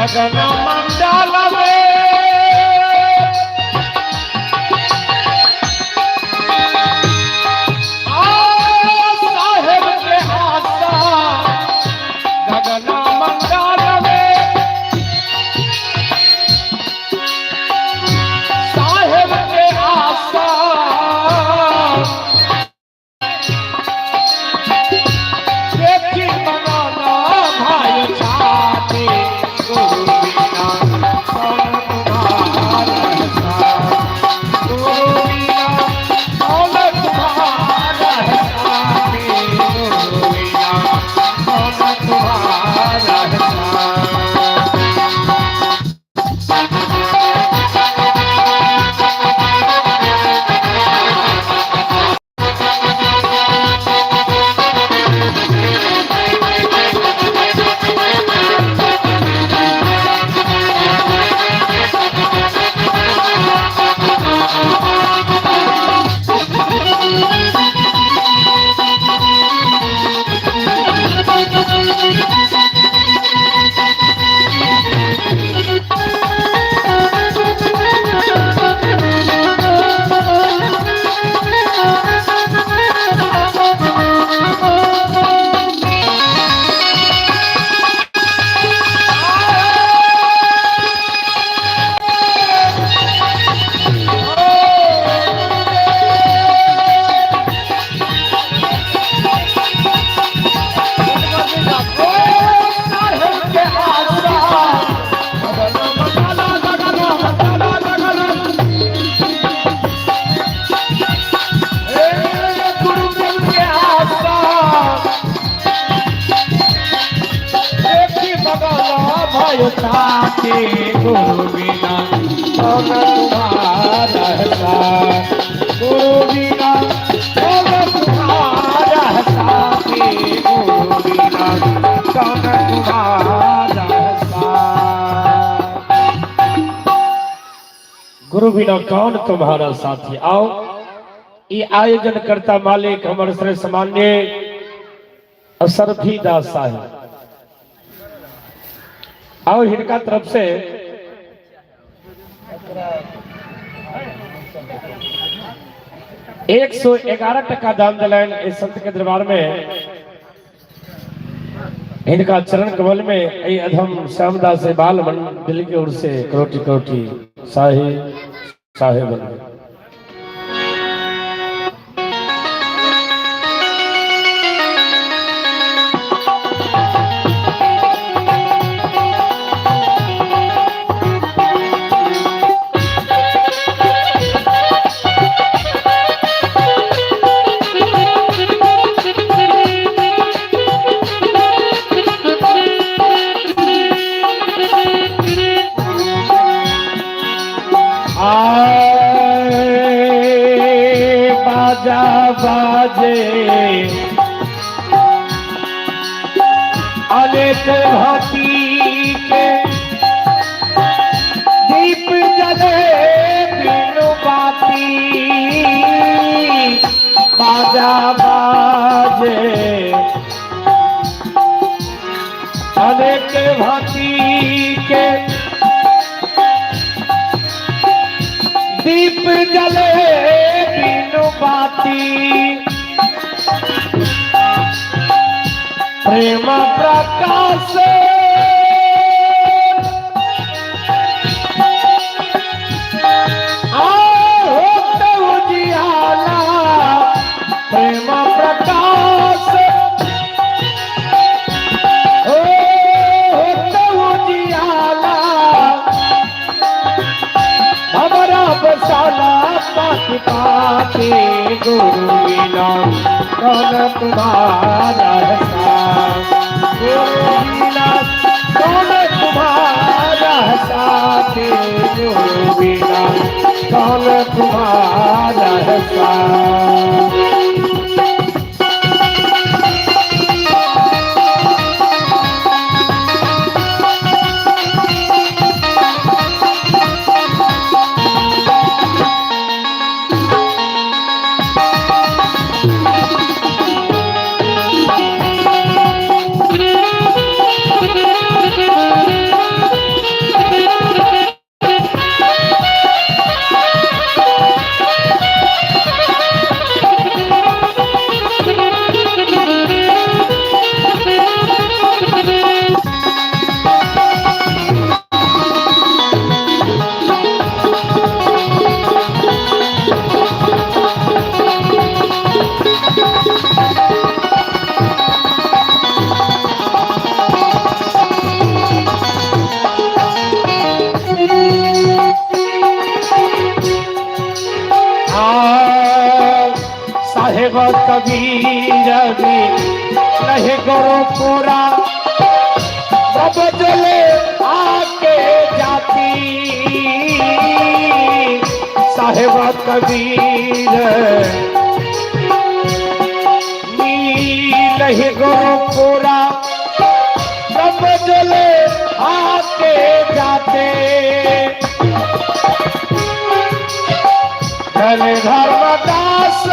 गगन मंडल में आ साहेब के आशा, गगन मंडल में साहेब के आशा, देखी मनाना भाई छाती, गुरु बिना कौन तुम्हारा साथ, गुरु बिना कौन तुम्हारा साथी, गुरु बिना कौन तुम्हारा साथ। गुरु बिना कौन तुम्हारा साथ, गुरु बिना कौन तुम्हारा साथी, गुरु बिना कौन तुम्हारा साथ, गुरु बिना कौन तुम्हारा साथी। आओ ये आयोजन करता मालिक हमारे श्री सामान्य असरफी दास साहेब, आओ हिनका तरफ से 111 टका दान दिलाइन इस संत के दरबार में। इनका चरण कमल में ऐ अधम श्यामदास बाल मंडल की ओर से करोटी करोटी साहे साहे बन। आए बाजा बाजे अनेक भांति के दीप जले बिनु बाती, बाजा बाजे अनेक भांति के दीप जले बिनु बाती, प्रेम प्रकाश होत उजियाला, प्रेम प्रकाश होत उजियाला, हमारा बसाना पाती पाती, गुरु बिना कौन तुम्हारा साथ, गुरु बिना कौन तुम्हारा साथी, गुरु बिना कौन तुम्हारा साथ। Thank you. आ साहेब कबीर भी नहीं गुरु पूरा सब जले आके जाती। साहेब कबीर नहीं गुरु पूरा सब जले आके जाते। धन धर्मदास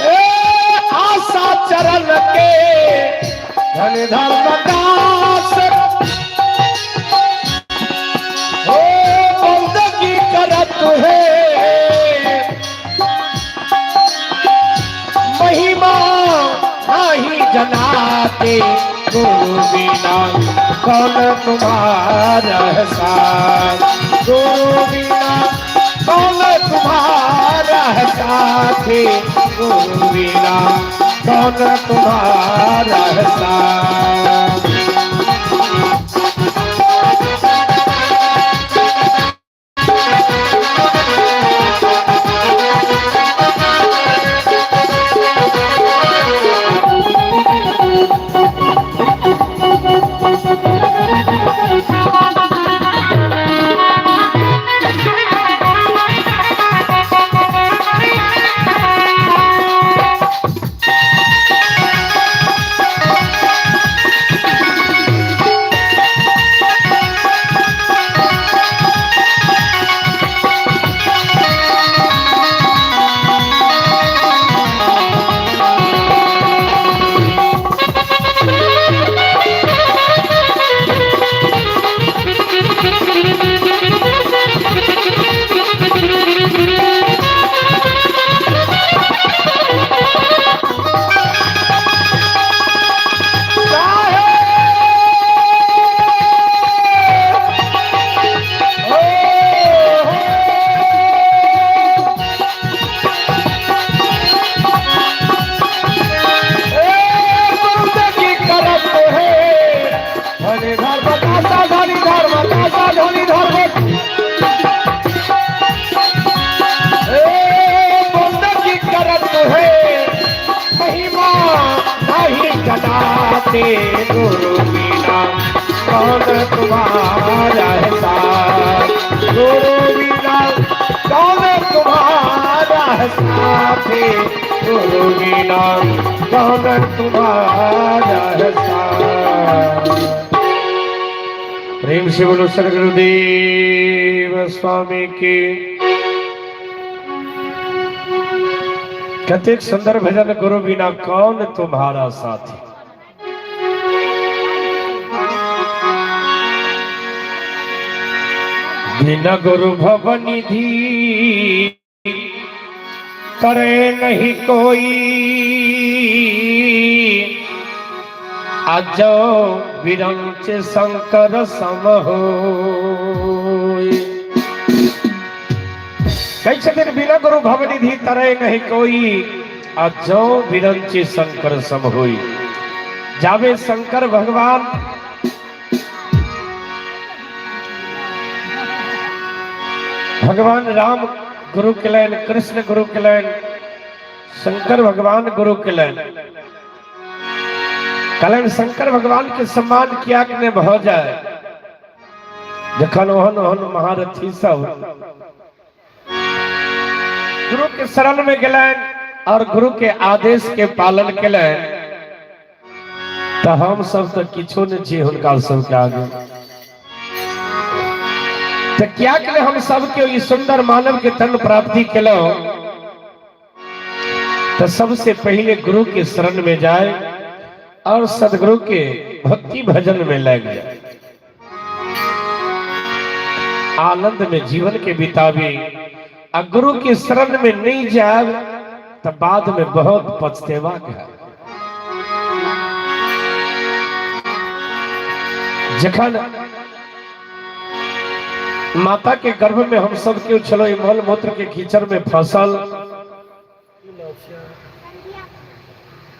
ए आशा चरण के, धन धर्मदास हो बंदगी करत है, महिमा नहीं जनाते। गुरु बिना कौन तुम्हारा साथ, गुरु बिना कौन तुम्हारा साथी, गुरु बिना कौन तुम्हारा साथ। गुरु बिना कौन तुम्हारा है साथ, गुरु बिना कौन तुम्हारा है साथी, गुरु बिना कौन तुम्हारा है साथ। प्रेम से बोलो सदगुरुदेव स्वामी की। कतेक सुंदर भजन, गुरु बिना कौन तुम्हारा साथी। बिना गुरु भवनिधि करे नहीं कोई, अजो विरंच शंकर सम हो। कहै छथिन बिना गुरु भवनिधि तरे नहीं कोई, अजो विरंच शंकर सम होई। जावे शंकर भगवान भगवान राम गुरु केलनि, कृष्ण गुरु केलनि, शंकर भगवान गुरु केलनि। कहलनि शंकर भगवान के सम्मान किया कि नहि भऽ जाय, जखन ओहन ओहन महारथी सब गुरु के शरण में गेलनि और गुरु के आदेश के पालन केलनि, तऽ हम सब तऽ किछो नहि छी हुनका सबके आगू। तऽ किया के हम सबके ई सुंदर मानव के तन प्राप्ति केलहुँ, तऽ सबसे पहले गुरु के शरण में जाए और सदगुरु के भक्ति भजन में लग जाए, आनंद में जीवन के बिताबी। आ गुरु के शरण में नहीं जाए तो बाद में बहुत पछतेवा के है। जखन माता के गर्भ में हम सब केओ छलो, ई मल मूत्र के कीचड़ में फसल,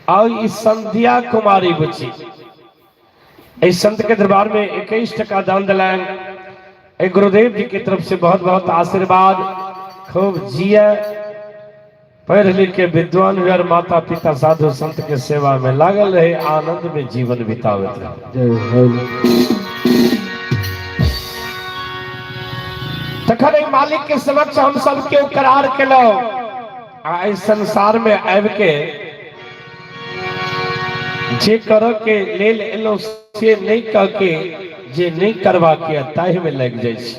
और ई संध्या कुमारी बुची एहि संत के दरबार में 21 टका दान दिलायन। एहि गुरुदेव जी की तरफ से बहुत बहुत आशीर्वाद। खूब जिया, पढ़ लिख के विद्वान हुए और माता पिता साधु संत के सेवा में लागल रहे, आनंद में जीवन बितावत रहे। जय हो। तखन एहि मालिक के समक्ष हम सब केओ करार केलहुँ आ एहि संसार में आबि के जे करऽ के लेल एलहुँ से नहि कह के जे नहि करबाक यऽ ताहि में लागि जाइ छी।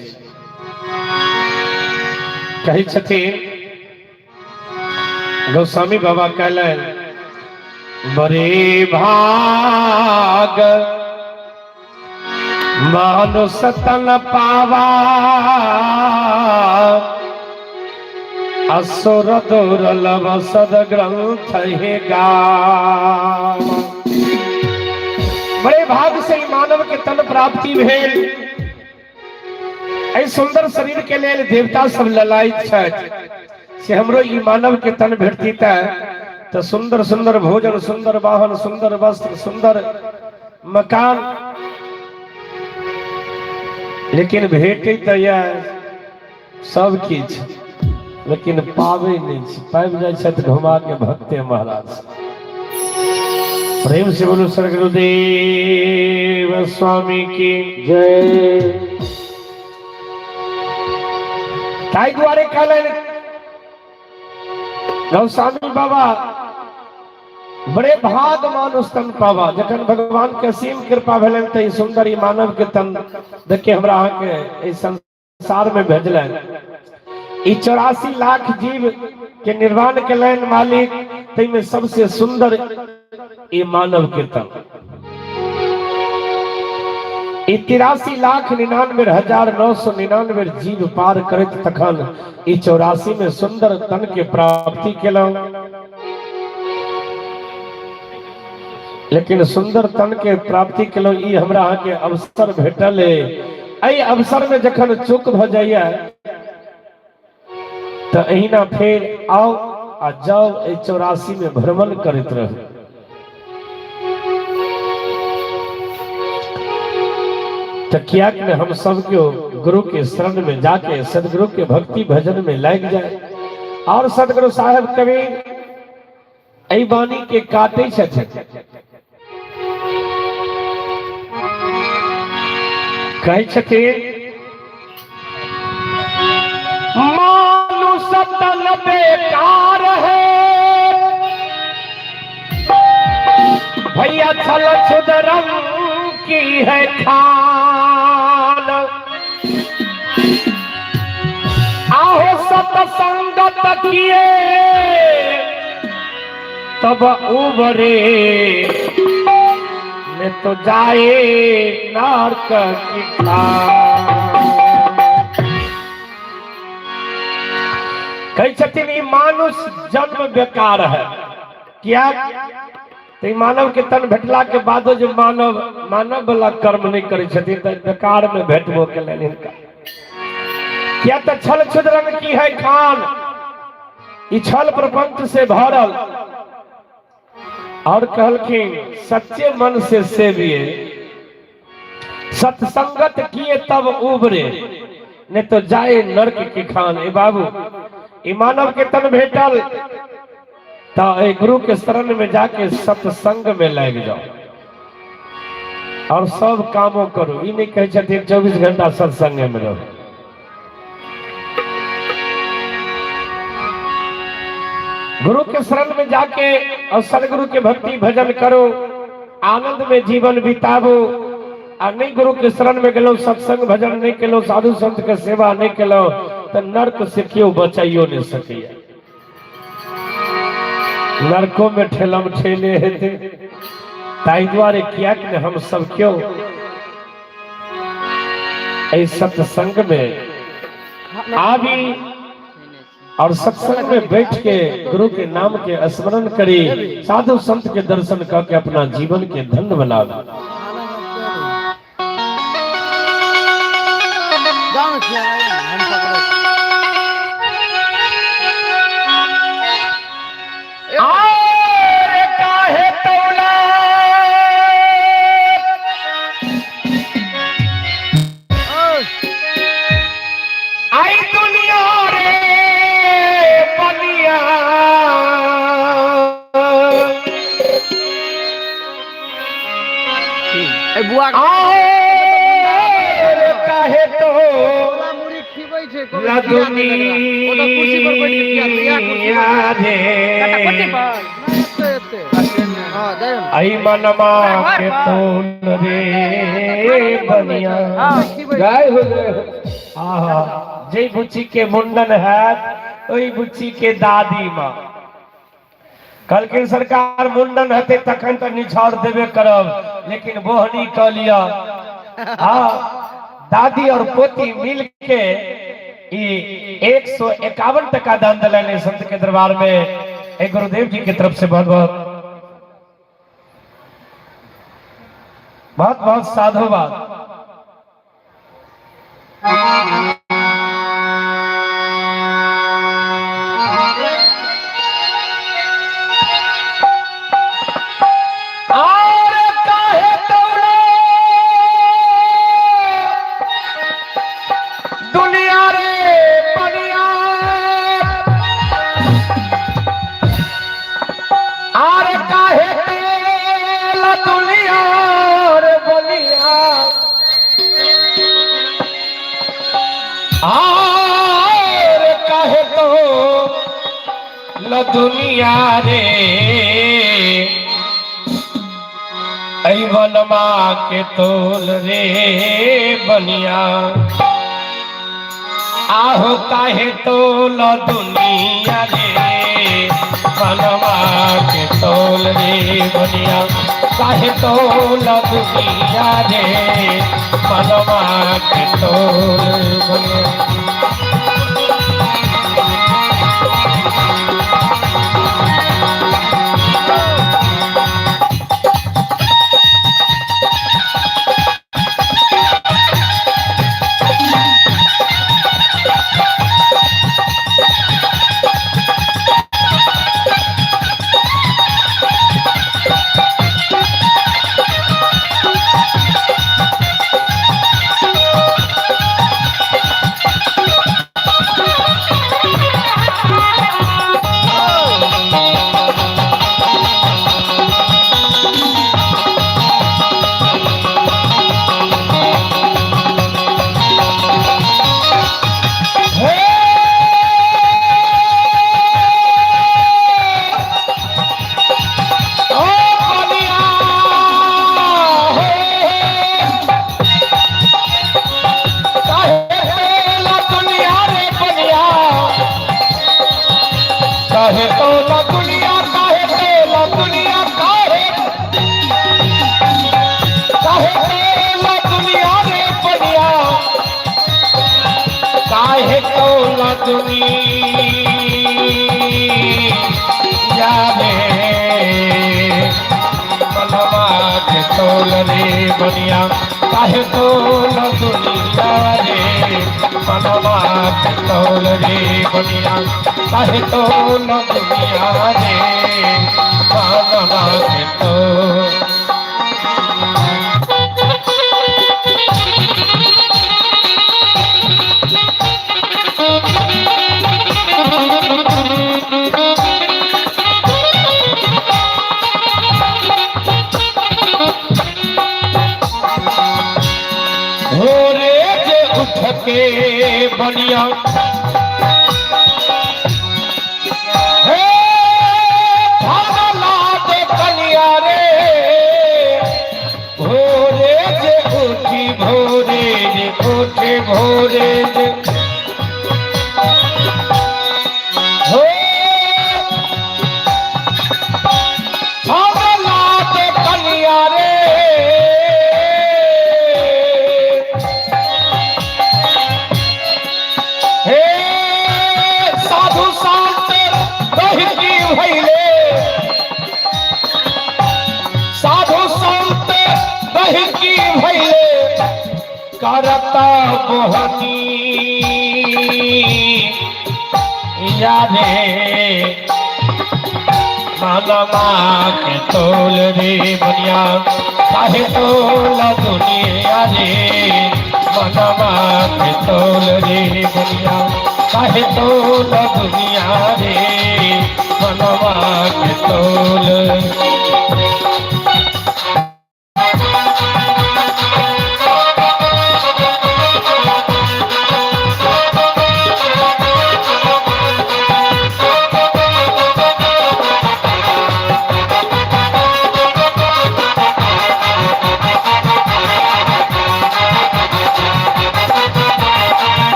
कहै छथिन गोस्वामी बाबा कहलनि, बड़े भाग मानुष तन पावा, असुर दुर्लभ सद ग्रंथ हे गावा। बड़े भाग से ई मानव के तन प्राप्ति भेल। एहि सुंदर शरीर के लेल देवता सब ललायित छथि से हमरो ई मानव के तन भेटती तऽ सुंदर सुंदर भोजन, सुंदर वाहन, सुंदर वस्त्र, सुंदर मकान, लेकिन भेटै तऽ यऽ सब किछु, लेकिन पाबै नहि छी। पाबि जाइ छथि घुमा के भक्ते महाराज। प्रेम से बोलो सदगुरुदेव स्वामी की जय। ताहि दुआरे कहलनि गौस्वामी बाबा, बड़े भाग मानुष तन पावा। जखन भगवान के असीम कृपा भेलनि तऽ ई सुंदर ई मानव के तन देख के हमरा अहाँके एहि संसार में भेजलनि। ई 84 लाख जीव के निर्माण केलनि मालिक, ताहिमे सबसे सुंदर ई मानव के तन। ई 83,99,999 जीव पार करैत तखन ई 84 में सुंदर तन के प्राप्ति केलहुँ। लेकिन सुंदर तन के प्राप्ति केलहुँ, ई हमरा अहाँके अवसर भेटल है। एहि अवसर में जखन चूक भऽ जाइए तऽ एहिना फेर आउ आ जाउ, एहि 84 में भ्रमण करैत रहू। तऽ कियाक ने हम सब केओ गुरु के शरण में जाके सदगुरु के भक्ति भजन में लागि जाए। और सदगुरु साहेब कबीर एहि वाणी के काटै छथिन, कहै छथिन मानुष तन बेकार है भैया, छल छुदरम की है खान, आहो सतसंगत किए तब उबरे, ने तो जाए नरक की खान। कहै छथिन ई मानुष जन्म बेकार है। किया तऽ ई मानव के तन भेटला के बादो जे मानव मानव वाला कर्म नहि करै छथिन तऽ बेकार मे भेटबो केलनि हिनका। किया तऽ छल छुदरन की है खान, ई छल प्रपंच से भरल। और कहलखिन सच्चे मन से सेविए, सत्संगत किए तब उबरे, नहीं तो जाए नरक की खान। ए बाबू, ई मानव के तन भेटल तो ए गुरु के शरण में जाके सत्संग में लग जाओ और सब कामों करो। ई नहीं कहे छथिन 24 घंटा सत्संग में रहो। गुरु के शरण में जाके और सदगुरु के भक्ति भजन करो, आनंद में जीवन बिताबो। आ नहीं गुरु के शरण में गेलो, सत्संग भजन नहीं केलो, साधु संत के सेवा नहीं केलो, तो नर्क से केओ बचाइयो नहीं सकैया। नरको में ठेलम ठेले हेते। ताहि दुआरे कियाक ने हम सब क्यों एहि सत्संग में आबी और सत्संग में बैठ के गुरु के नाम के स्मरण करी, साधु संत के दर्शन करके अपना जीवन के धन्य बनाबी। और काहे तौला बुआ आए काहे तो तोरा मुड़ी खिबै छै कहबै खिया दे तकरा। ओतऽ कुर्सी पर बैठ के खिया दे, इएह कुर्सी पर। रे कट्टा पर नहि एते एते। हँ जाइयौ ने। आई मनमा के तोल रे बनिया। खिबै छै। जय हो जय हो। आहा, जे बुच्ची के मुंडन हैत ओहि बुच्ची के दादी माँ कहलखिन सरकार मुंडन हेतै तखन तऽ निछाउर देबे करब, लेकिन बोहनी कऽ लिअ। हाँ, दादी और पोती मिल के ई 151 टका दान दिलनि संत के दरबार में। एक गुरुदेव जी के तरफ से बहुत बहुत बहुत बहुत साधुवाद। और काहे तौले दुनिया रे बनिया, आर काहे तेल दुनिया रे बनिया, आर काहे तो ल दुनिया रे ऐ बनमा के तोल रे बनिया, आहो काहे तोल दुनिया रे बनमा के तोल रे बनिया, काहे तोल दुनिया रे बनमा के तोल बनिया। हे ओ बनिया, हे काहे तोला दुनिया रे बनिया, काहे तोला दुनिया, काहे तोला दुनिया, काहे काहे तोला दुनिया रे बनिया, काहे तोला दुनिया रे मनवा के तोल रे बनिया, काहे तोल दुनिया रे मनवा के तोल रे बनिया, काहे तोल दुनिया रे मनवा के तोल। भोरे जे उठ के बनिया, हे धन लाद कनिया रे, भोरे जे उठी भोरे जे उठे भोरे जे हो धन लाद कनिया रे, हे साधु संत रही की भइले, साधु संत रही की भइले, करता बोहनी यारे मानमा के तोल रे बनिया, काहे तोल दुनिया रे मनमा के तोल रे बनिया, काहे तोल दुनिया रे मनमा के तोल।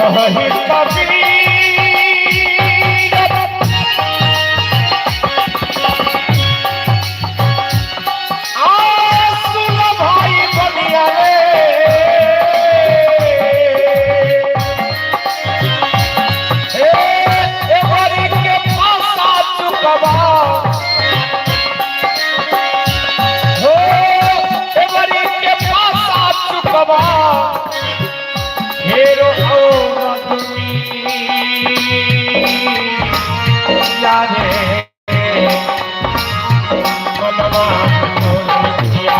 कहि कबीर आ सुन भाई बनिया रे हे एवरी के पासा चुकवा हो एवरी के पासा चुकवा फेरो दुनिया रे मनवा दुनिया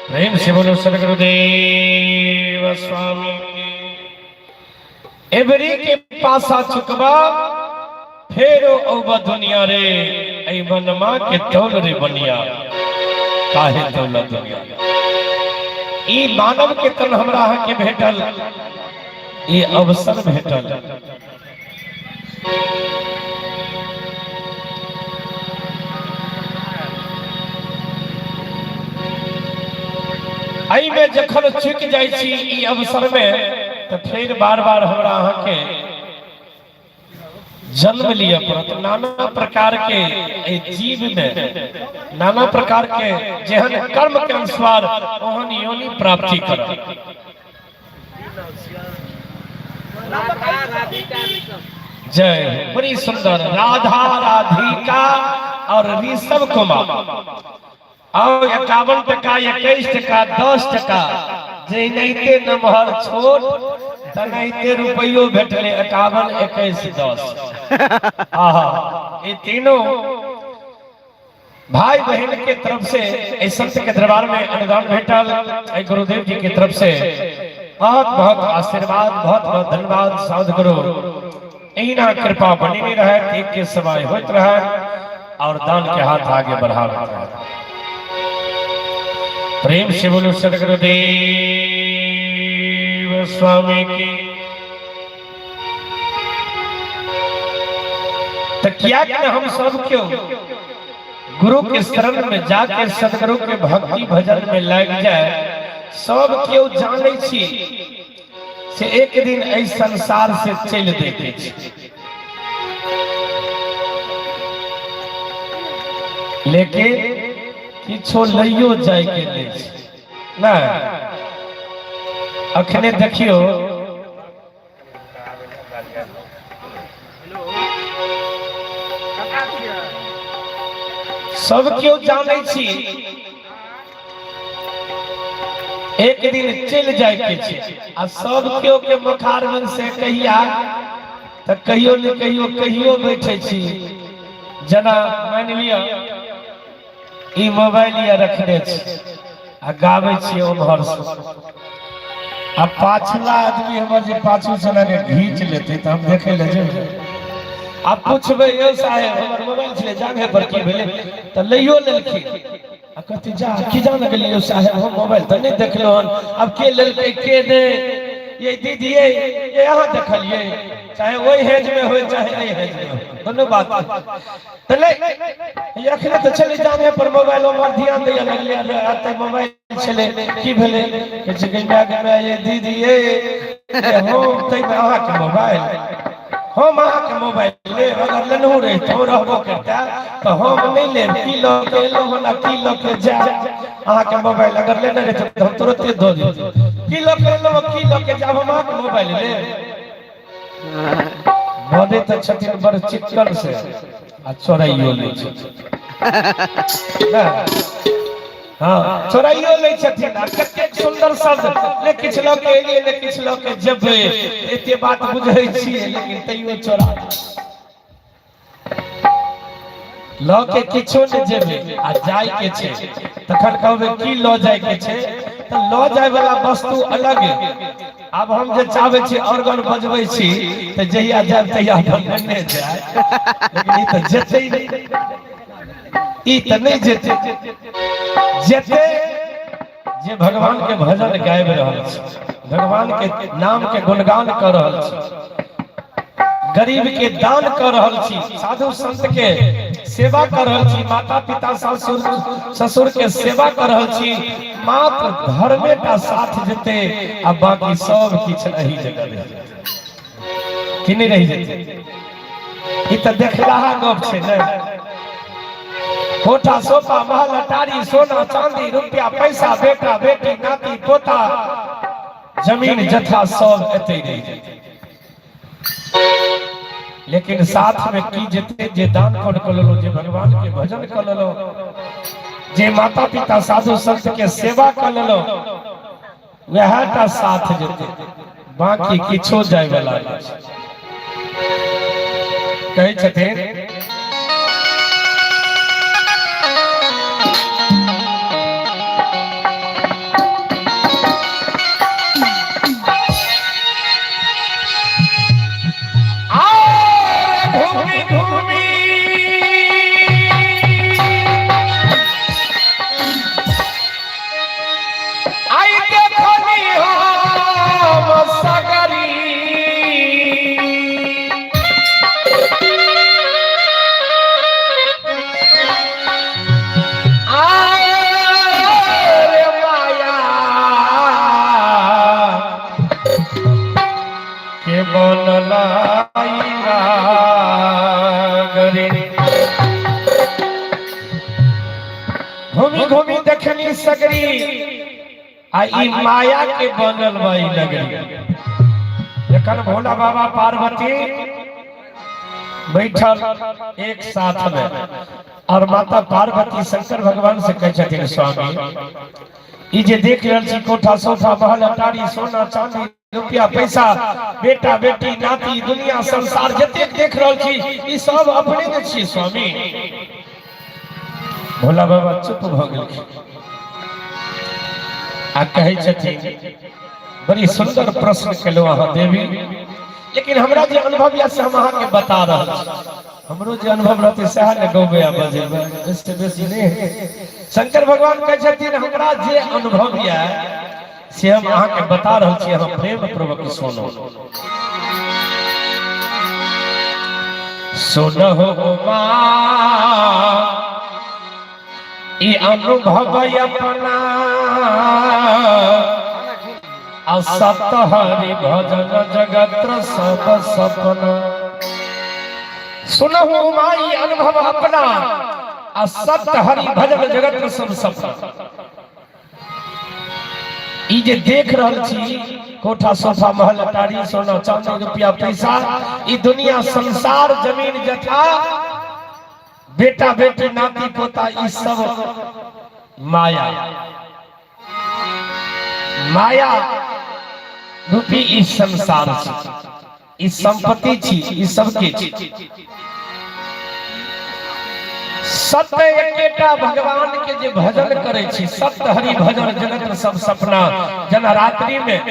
प्रेम से बोलो सदगुरुदेव स्वामी एवरी के पासा चुकबा फेरो औब दुनिया रे ऐ मनमा के तौल रे बनिया काहे तौल दुनिया। ई मानव के तन हमरा अहाँ के भेटल, ई अवसर भेटल। एहिमे जखन चुकि जाइ छी ई अवसर में तऽ फेर बार बार हमरा अहाँके जन्म लिअ पड़त। नाना प्रकार के एहि जीव में नाना प्रकार के जेहन कर्म के अनुसार ओहन योनि प्राप्ति करत। जय हो, बड़ी सुंदर राधा राधिका और ऋषभ कुमार। आओ 51 टका 21 टका 10 टका जेनाइते नमहर छोट तेनाहिते रुपयो भेटले 51 21 10। आहा, ये तीनों भाई बहन के तरफ से इस संत के दरबार में अनुदान भेटल। गुरुदेव जी के तरफ से बहुत बहुत आशीर्वाद, बहुत बहुत धन्यवाद। साधु गुरु एहिना कृपा बनी रहे, एक के समय होत रहे और दान के हाथ आगे बढ़ावत रहे। प्रेम से बोलो सदगुरुदेव स्वामी की। तो क्या कि हम सब क्यों गुरु के शरण में जाके सदगुरु के भक्ति भजन में लग जाए। सब क्यों जाने छी से एक दिन एहि संसार से चलि देते छी, लेकिन किछो लइयो जाय के नहि छै। नहि अखने देखियो सब केओ जानै छी एक दिन चलि जाय के छै आ सब केओ के मुखारबिंद से कहिया तऽ कहियो ने कहियो कहियो बैठे छी। जेना मानि लिअ ई मोबाइल या रखने छी आ गाबै छी उम्हर से, आ पाछला आदमी हमर जे पाछू से लगे घींच लेते तऽ हम देखे ले जेबै आ पूछबै, यौ साहेब हमर मोबाइल छलै जांघे पर की भेलै? तऽ लैयो लेलखिन आ कहते जा की जान गेलियै यौ साहेब, हम मोबाइल तऽ नहि देखलहुँ हन, आब के लेलकै के नहि, ये दीदी ये ये अहाँ देखलियै, चाहे ओहि हेज में होय चाहे एहि हेज में होय, दुनू बात तऽ नहि। अखने तऽ छलै जांघे पर मोबाइल, उम्हर ध्यान दैए लगलियै, एते मोबाइल छलै की भेलै? कहै छै गै माय ये दीदी ये हम ताहिमे अहाँके मोबाइल, हम अहाँके मोबाइल लेब? अगर लेनहु रहितहुँ रहबो करितै तऽ हम नहि लेब। की लऽ के एलहुँ हन आ की लऽ के जायब? अहाँके मोबाइल अगर लेने रहितहुँ तऽ हम तुरते दऽ दितहुँ। की लऽ के एलहुँ आ की लऽ के जायब? हम अहाँके मोबाइल लेब? बजै तऽ छथिन बड़ चिक्कन से आ चोराइयो लै छथिन। हाँ, चोराइयो लै छथिन। आ कतेक सुन्दर शब्द, ने किछु लऽ के एलियै ने किछु लऽ के जेबै, एते बात बुझै छियै लेकिन तैयो चोरा लऽ के किछो नहि जेबै आ जाय के छै तखन कहबै की लऽ जाय के छै? तऽ लऽ जाय वाला वस्तु अलग। आब हम जे चाहबै छी ऑर्गन बजबै छी तऽ जहिया जायब तहिया अपन लेने जायब, लेकिन ई तऽ जेतै नहि, ई तऽ नहि जेतै। जेतै जे भगवान के भजन गाबि रहल छी, भगवान के नाम के गुणगान कऽ रहल छी, गरीब के दान कऽ रहल छी, साधु संत के सेवा कऽ रहल छी, माता पिता सासुर ससुर के सेवा कऽ रहल छी, मात्र धर्मे टा साथ जेतै आ बाकी सब किछु एही जगह रहि जेतै कि नहि रहि जेतै? ई तऽ देखलाहा गप छै ने। कोठा सोफा महल अटारी सोना चांदी रुपया पैसा बेटा बेटी नाती पोता जमीन जथा सब एते रहि जेतै, लेकिन साथ में की जेते? जे दान कर कऽ लेलहुँ, जे भगवान के भजन कऽ लेलहुँ, जे माता पिता साधु संत के सेवा कऽ लेलहुँ, वएह टा साथ जेतै, बाकी किछो जाय वाला नहि छै। कहै छथिन घूमी घूमी आई देखनी हम सगरी, आए माया के बनलाई नागरी। घूमी घूमी देखनी सगरी आ ई माया के बनल बा ई नगरी। जखन भोला बाबा पार्वती बैठल एक साथ में और माता पार्वती शंकर भगवान से कहै छथिन, स्वामी ई जे देख रहल छी कोठा सोफा महल अटारी सोना चांदी रुपया पैसा बेटा बेटी नाती दुनिया संसार जतेक देख रहल छी ई सब अपने ने छी स्वामी? भोला बाबा चुप भऽ गेलखिन आ कहै छथिन, बड़ी सुंदर प्रश्न केलहुँ अहाँ देवी, लेकिन हमरा जे अनुभव यऽ से हम अहाँके बता रहल छी। हमरो जे अनुभव रहतै सएह ने गौबै आ बजेबै, एहिसँ बेसी नहि। शंकर भगवान कहै छथिन, हमरा जे अनुभव यऽ से हम अहाँके बता रहल छी, अहाँ प्रेम पूर्वक सुनू। सुनहो माँ ई अनुभव अपना, असत हरि भजन जगत सब सपना। सुनहु माई अनुभव अपना, असत हरि भजन जगत सब सपना। ई जे देख रहल छी कोठा सोफा महल अटारी सोना चांदी रुपया पैसा ई दुनिया संसार जमीन जथा बेटा बेटी नाती पोता ई सब माया माया रूपी ई संसार छी, ई संपत्ति छी, ई सबके छी। सत्य एकेटा भगवान के जे भजन करै छी, सत्य हरि भजन जगत सब सपना। जेना रात्रि में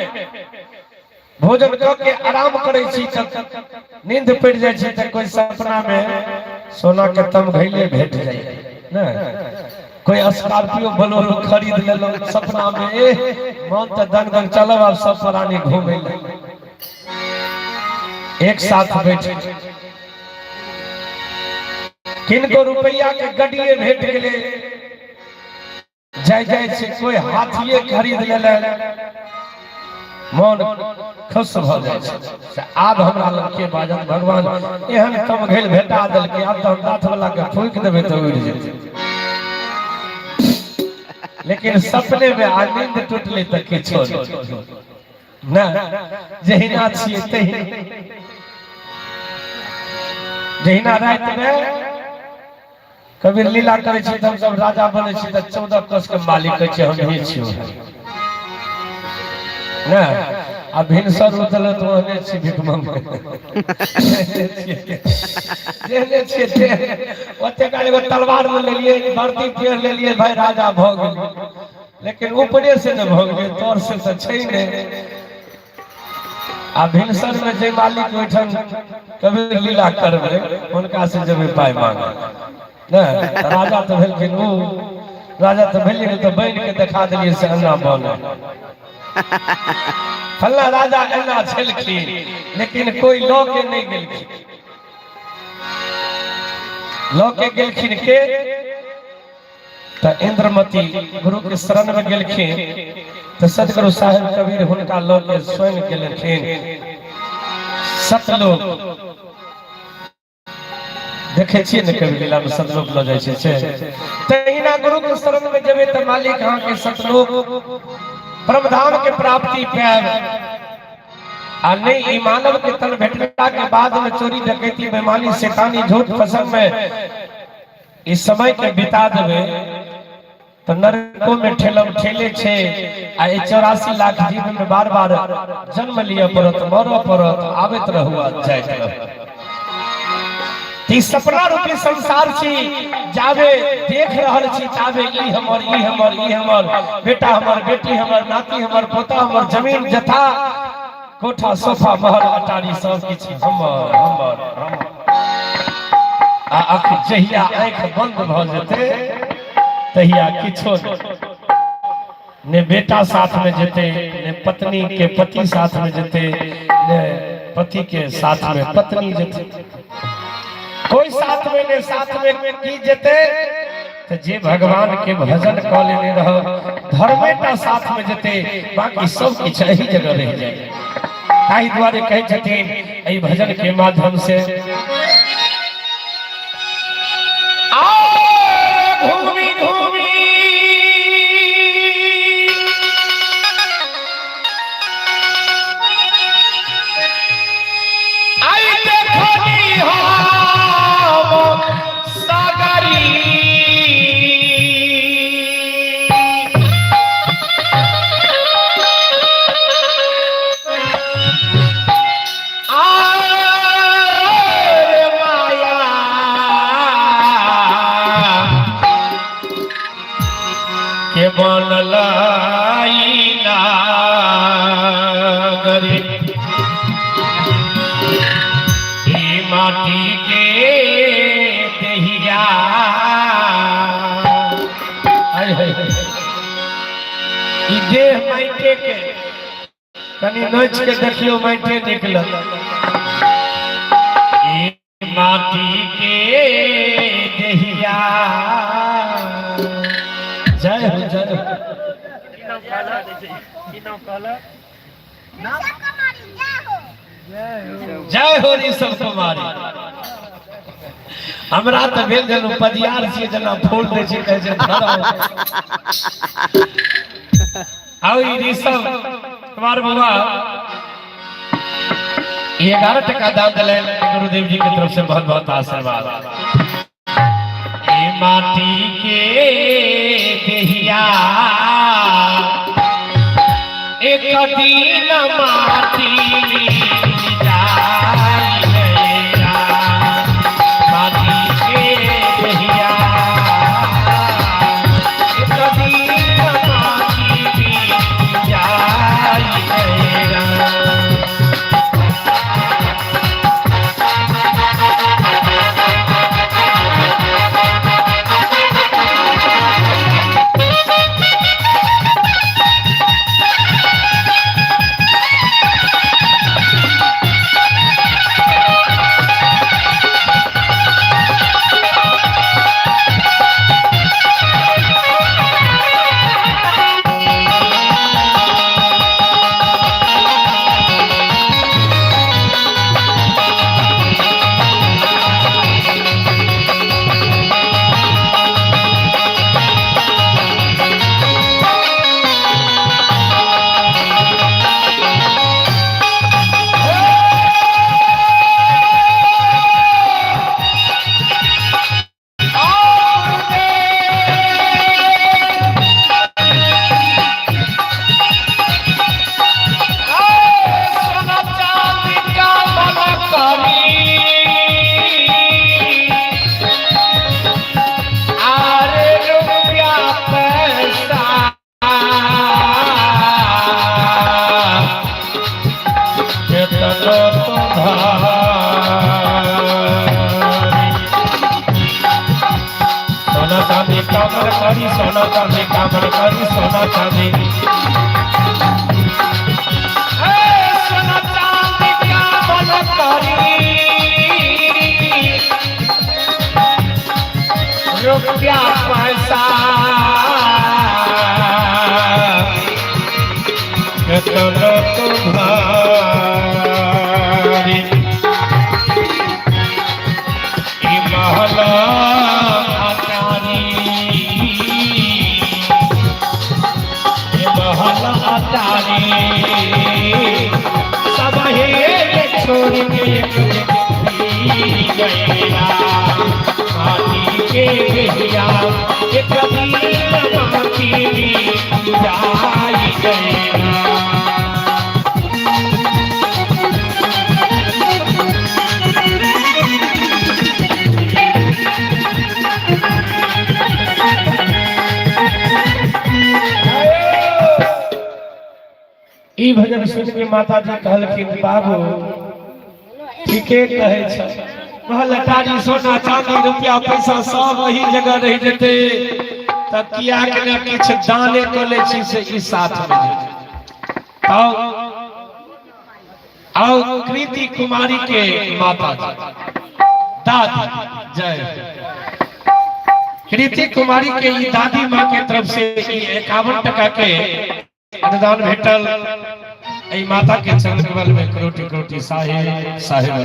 भोजन कऽ के आराम करै छी तऽ नींद पड़ि जाइ छै, तऽ कोई सपना में सोना के तमघैले भेट जाइ ने, कोई स्कॉर्पियो बोलेरो खरीद लेलहुँ सपना में, ए मन तऽ दंग दंग, चलब आब सब प्राणी घूमे ले एक साथ बैठ। किनको रुपैया के गड्डिए भेट गेलै, जाय जाय छै, कोई हाथिए खरीद लेले, मन खुश भऽ जाइ छै। से आब हमरा लग के बाजत, भगवान एहन तमघैल भेटा देलकै, आब तऽ हम दाँत वाला के फूकि देबै तऽ उड़ि जेतै। लेकिन सपने में आ नींद टूटलै तऽ किछो नहि, जहिना छियै तहिना। जहिना रातिमे कबीर लीला करै छी तऽ हमसब राजा बनै छी तऽ 14 कोस के मालिक कहै छै हमही छियौ ने। आ भिनसर उठल तऽ ओहने छी भिखमंग जेहने छियै तेहने। ओते काल एगो तलवार मे लेलियै, वर्दी पहिर लेलियै, भाई राजा भऽ गेलियै, लेकिन ऊपरे से ने भऽ गेलियै, तर से तऽ छै नहि। आ भिनसर में जे मालिक ओहिठाम कबीर लीला करबै हुनका से जेबै पाइ मांगे ने, तऽ राजा तऽ भेलखिन ओ, राजा तऽ भेलियै ने, तऽ बनि के देखा देलियै से एना बने फल्ला राजा एना छलखिन, लेकिन कोई लऽ के नहि गेलखिन। लऽ के गेलखिन के तऽ इंद्रमती गुरु के शरण में गेलखिन, तऽ सदगुरु साहेब कबीर हुनका लऽ के स्वयं गेलखिन सतलोक। देखे छियै ने कबीर लीला में सतलोक लऽ जाइ छै से। तहिना गुरु के शरण में जेबै तऽ मालिक अहाँके सतलोक परमधाम के प्राप्ति पायब। आ नहि ई मानव के तन भेटला के बाद में चोरी डकैती बेमानी शैतानी झूठ फसल में इस समय के बिता देबे तो नरको में ठेलम ठेले छे, आ ई 84 लाख जीव में बार बार जन्म लिय पड़त, मरऽ पड़त, आबैत रहू आ जाइत रहू। ई सपना रूपी संसार छी, जाबे देख रहल छी ताबे ई हमर, ई हमर, ई हमर, बेटा हमर, बेटी हमर, नाती हमर, पोता हमर, जमीन जथा कोठा सोफा महल अटारी सब किछु हमर हमर हमर। आ अख जहिया आँखि बंद भऽ जेतै तहिया किछो नहि, ने बेटा साथ में जेतै, ने पत्नी के पति साथ में जेतै, ने पति के साथ में पत्नी जेतै, कोई साथ में ने साथ में की जेतै। तऽ जे भगवान के भजन कऽ लेने रह धर्मेटा साथ में जेतै, बाकी सब किछु एही जगह रहि जाय। ताहि दुआरे कहै छथिन एहि भजन के माध्यम से, घूमी घूमी आई देखनी हम सागरी, आरे माया के बनल नागरी, ई माटी के दहिया। हाय हाय, ई देह माइटे के, कनि नोच के देखियो माइटे निकलत। ई माटी के दहिया। जय हो, जय हो। जय हो ऋषभ कुमारी। हमरा तऽ भेल जेना पजियार छियै, जेना फूल दै छै, कहै छै धराउ। आउ ई ऋषभ कुमार बाबा 11 टका दान दिले, गुरुदेव जी के तरफ से बहुत बहुत आशीर्वाद। माटी के देहिया एक दिन माटी मिल जाई रे, माटी के देहिया एक दिन माटी मिल जाई रे। सोना चांदी का मलकारी आरे रुपया पैसा केतनो तुम्हारी। सोना चांदी कामन करी, सोना चांदी कामन करी, सोना चांदी सोना चांदी कामन करी रुपया पैसा केतनो तुम्हारी। ई महल अटारी, ई महल अटारी सब हे छोड़ के एक दिन गैला माटी के गहिया एक दिन माटी में जाई गैला। ई भजन सुन के माता जी कहलखिन बाबू ठीके कहै छ, महल अटारी सोना चांदी रुपया पैसा सब वही जगह रहि जेतै, तऽ किया के ने किछु दाने कऽ लै छी से ई साथ मे जेतै। आओ आओ कृति कुमारी के माता जी दादी जय। कृति कुमारी के ई दादी माँ के तरफ से ई 51 टका के अनुदान भेटल। एहि माता के चरण कमल में करोटि करोटि साहेब साहेब।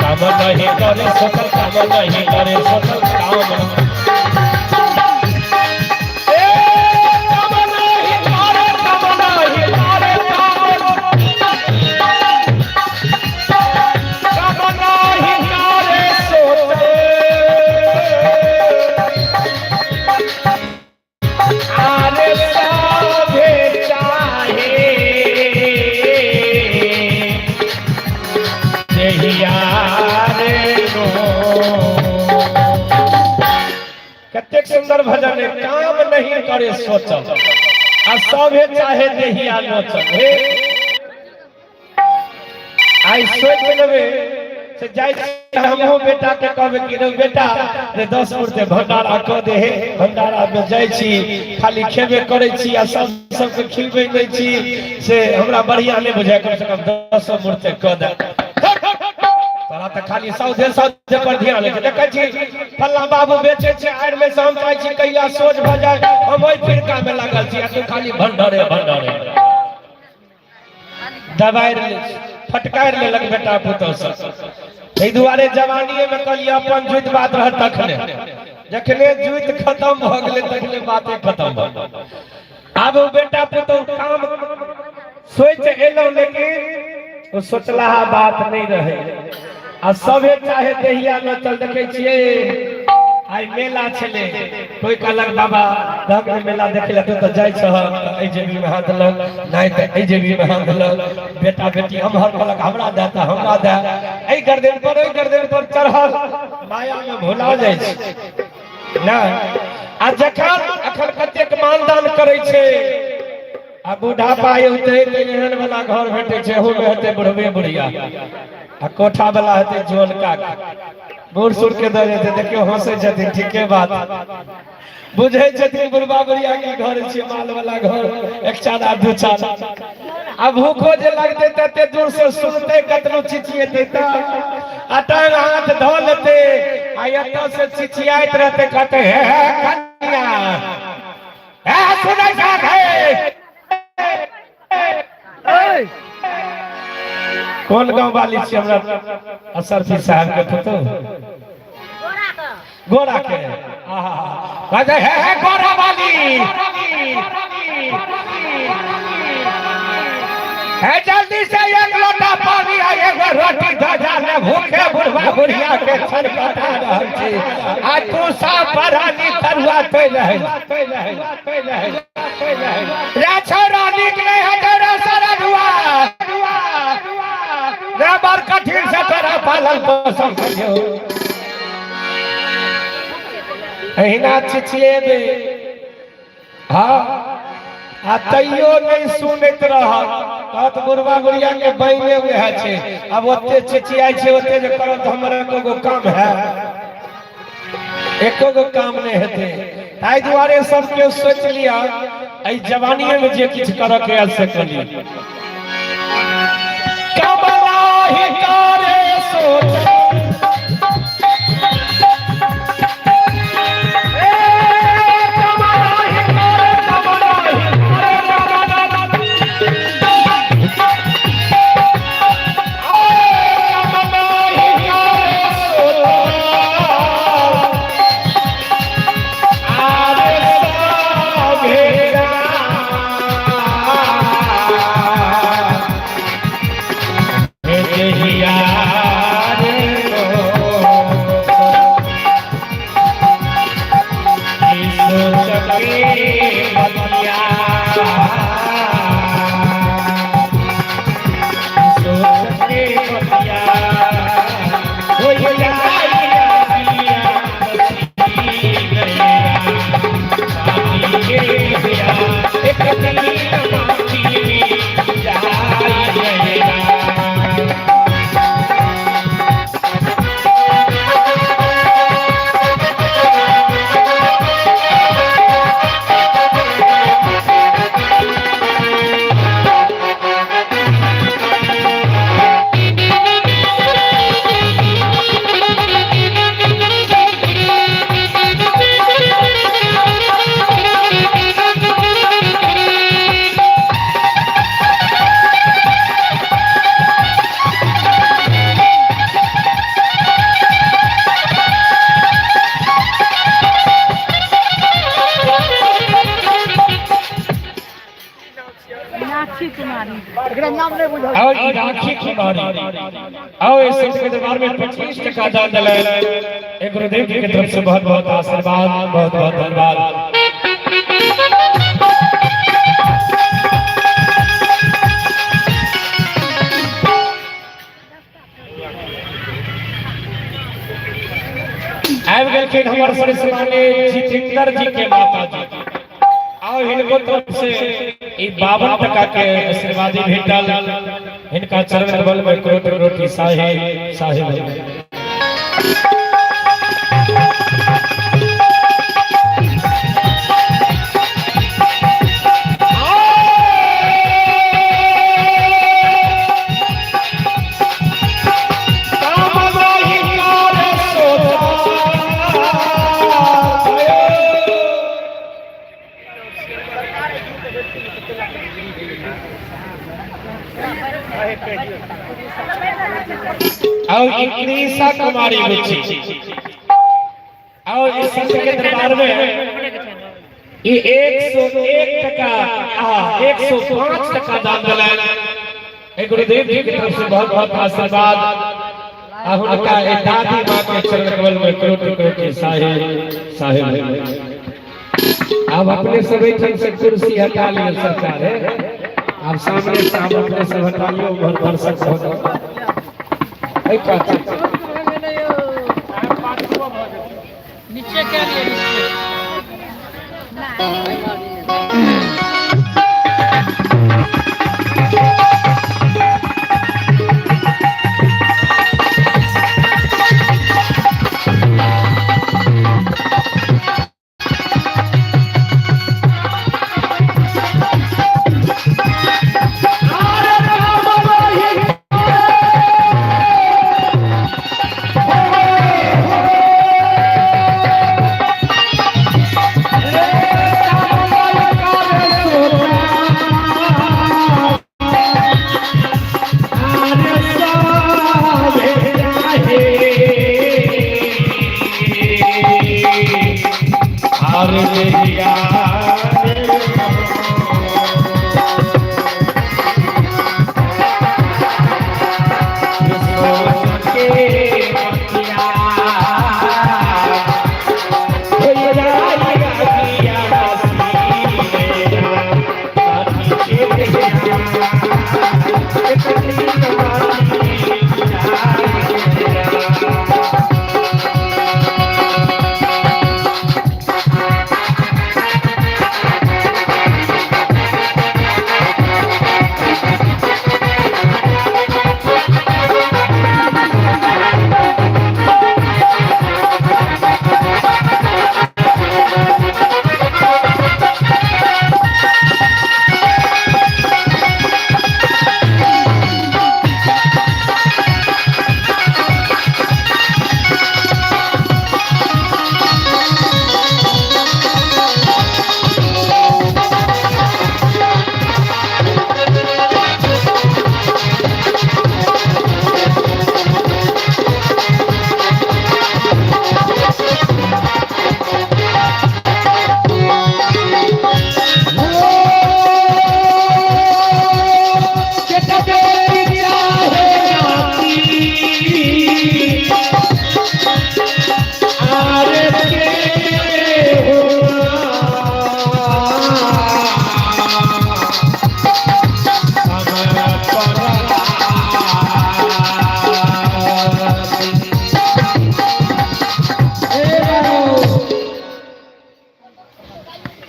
काम नहीं करे सकल, काम नहीं करे सकल, काम ए काम नहीं करे, काम नहीं करे, काम काम नहीं करे सोचे आरे सभे चाहे देहिया रे रो। कतेक सुंदर भजन है, काम नहीं करे सोचल। आ सभे चाहे देहिया नचल। हे आइ सोचि लेबै से जाइ छी हमहूँ बेटा के कहबै कि रौ बेटा रे 10 मूर्ति भंडारा कऽ दे हे, भंडारा मे जाइ छी खाली खेबे करै छी आ सब सबके खिलबै नहि छी, से हमरा बढ़िया नहि बुझाय, कम से कम 10 मूर्ति कऽ दे। तोरा तऽ खाली सौदे सौदे पर ध्यान छै। देखै छी फल्ला बाबू बेचै छै आड़ि मे से, हम चाहै छी कहिया सोझ भऽ जाय, हम ओहि फिरका मे लागल छी आ तू खाली भंडारे भंडारे। दबारि लै छै, फटकारि लेलक बेटा पुतहु सब। एहि दुआरे जवानीए मे कहलियै अपन जुति बात रहत तखने, जखने जुति खत्म भऽ गेलै तखने बाते खत्म भऽ गेलै। आब ओ बेटा पुतहु काम सोचि एलहुँ, लेकिन ओ सोचलाहा बात नहि रहै। आ सभे चाहे देहिया नचल। देखै छियै आइ मेला छलै, कोइ कहलक बाबा दहक ने मेला देखै लए, तू तऽ जाइ छह तऽ एहि जेबीमे हाथ देलक, नहि तऽ एहि जेबीमे हाथ देलक। बेटा बेटी एम्हर कहलक हमरा दए तऽ हमरा दए, एहि गर्दन पर ओहि गर्दन पर चढ़ल, मायामे भुला जाइ छै नहि। आ जखन अखन कतेक मानदान करै छै आ बुढ़ापा औतै तऽ एहन वाला घर भेटै छै, ओहूमे हेतै बुढ़बे बुढ़िया आ कोठा वाला हेतै जुअनका के, बूढ़ सूढ़ के दऽ जेतै। देखियौ हंसै छथिन, ठीके बात बुझै छथिन बुढ़बा बुढ़िया के घर छियै, माल वाला घर, एक चारा दू चारा। आ भूखो जे लगतै तते दूर से सुनतै, कतनो चिचियेतै तऽ आ टांग हाथ धऽ लेतै आ एतऽ से चिचियाइत रहतै, कहतै हे हे कन्या हे सुनै छहक हे। कोन गांव वाली छी हमरा असरफी साहब के पुतोह? गोरा के। आहा कहते हे हे गोरा वाली हे, जल्दी से एक लोटा पानी आ एगो रोटी दऽ जा ने, भूखे बुढ़वा बुढ़िया के छटपटा रहल छी आ तू सब परानी तरुआ तोइ रहल। रे छोरा नीक नहि हेतौ रे सरधुआ रे, बड़ कठिन से तोरा पालन पोषण करियौ। एहिना चिचिएबे हाँ आ तैयो नहि सुनैत रहत, कहत बुढ़वा बुढ़िया के बहिने वएह छै, आब ओते चिचियाइ छै, ओते जे करब तऽ हमर एको गो काम है, एको गो काम नहि हेतै। ताहि दुआरे सब केओ सोचि लिअ, एहि जवानीए मे जे किछु करऽ के से कऽ लिअ। कमला ही करे सोच मीनाक्षी कुमारी। और ई राखी कुमारी आओ इस संत के दरबार में 25 टका दान दिलाए। एक गुरुदेव जी की तरफ से बहुत बहुत आशीर्वाद, बहुत बहुत धन्यवाद। आबि गेलखिन हमर श्री जितेंद्र जी के माता जी। आओ हिनको तरफ से ई 52 टका के आशीर्वादी भेटल। हिनका चरण बल में करोड़ रोटी साहे साहे। और निशा कुमारी बुच्ची और इस संत के दरबार में ये 101 टका, 105 टका दान दिलनि। गुरुदेव जी की तरफ से बहुत बहुत आशीर्वाद। आ हुनका ए दादी माँ के चरण कमल में करोड़ करोड़ साहे साहे। अब अपने सब एहिठाम से कुर्सी हटा लियो। सरकार है, अब सामने से हम अपने सब हटा लियो। उम्हर दर्शक हो एहि कात। नीचे के लिए नीचे।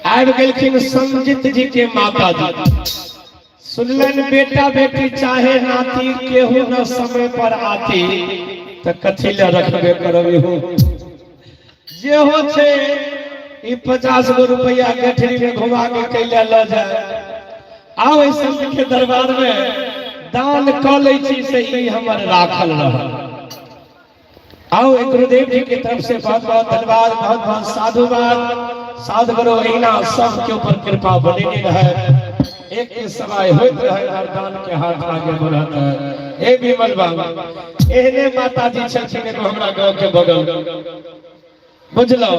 आबि गेलखिन संजित जी के माता जी। सुनलन बेटा बेटी चाहे नाती, केहू न समय पर आती, तऽ कथी ले रखबे करब। इहो जे हो छै, ई 50 गो रुपया गठरी में घुमा के कैले लऽ जाय। आओ एहि संत के दरबार में दान कऽ लै छी से ई हमर राखल रहल। आओ एक गुरुदेव जी की तरफ से बहुत बहुत धन्यवाद, बहुत बहुत साधुवाद। साधु करो, अहिना सबके ऊपर कृपा बनेने रहे, एक के सवाय होइत रहे, हर दान के हाथ आगे बढ़त है। ए विमल बाबू, एहने माता जी छलखिन एगो हमरा गांव के बगल, बुझलो?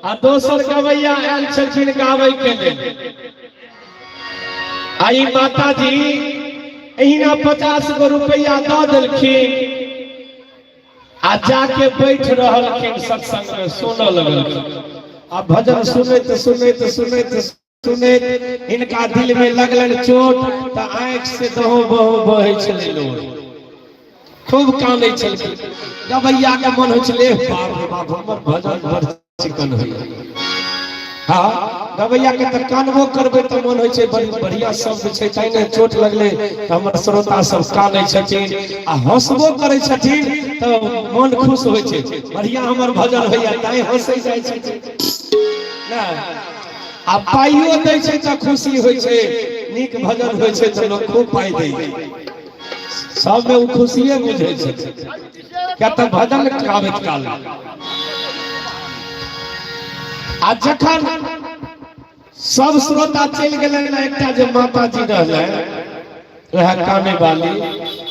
आ दोसर गवैया आयल छलखिन गाबै के लेल। आ ई माता जी एहिना 50 गो रुपया दऽ देलखिन आ जाके बैठ रहलखिन, सत्संग में सुनऽ लगलखिन। आ भजन सुनैत सुनैत सुनैत सुनैत हिनका दिल में लगलनि चोट, तऽ आँखि से दहो बहो बहै छलै लोर, खूब कानै छलखिन। गवैया के मन होइ छलै, बाप रे बाप, हमर भजन बड़ चिकन होइया। हाँ। गवैया के तऽ कानबो करबै तऽ मन होइ छै, बड़ी बढ़िया शब्द छै, तै ने चोट लगलै तऽ हमर श्रोता सब कानै छथिन आ हंसबो करै छथिन तऽ मन खुश होइ छै। बढ़िया हमर भजन होइया तैं हंसै जाइ छथिन ने। आ पाइयो दै छै तऽ खुशी होइ छै, नीक भजन होइ छै तऽ लोक खूब पाइ दै छै, सबमे ओ खुशिये बुझै छथिन, किया तऽ भजन गाबैत काल। आ जखन सब श्रोता चलि गेलै ने, एकटा जे माता जी रहलै वएह काने वाली,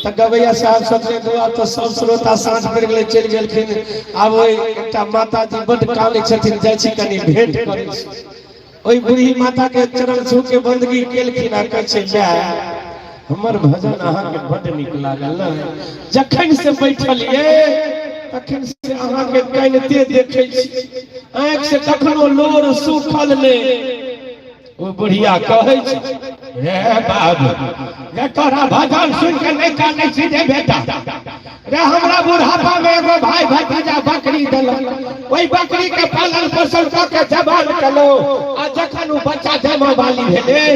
तऽ गवैया साहब सोचले दुआ तऽ सब श्रोता साँझ पड़ि गेलै, चलि गेलखिन, आब ओहि एकटा माता जी बड्ड कानै छथिन, जाइ छी कनि भेंट करै छी। ओहि बूढ़ी माता के चरण छू के बंदगी केलखिन आ कहै छै, माय हमर भजन अहाँके बड्ड नीक लागल ने, जखन से बैठलियै तखन से अहाँके कानिते देखै छी, आँखि से कखनो लोर सूखल नहि। ओ बुढ़िया कहै छै, रे बाबू रे, तोरा भजन सुनि के नहि कानै छी रे बेटा रे, हमरा बुढ़ापा में एगो भाई भतीजा बकरी देलक, ओहि बकरी के पालन पोषण कऽ के जवान केलहुँ, आ जखन ओ बच्चा जमा वाली भेलै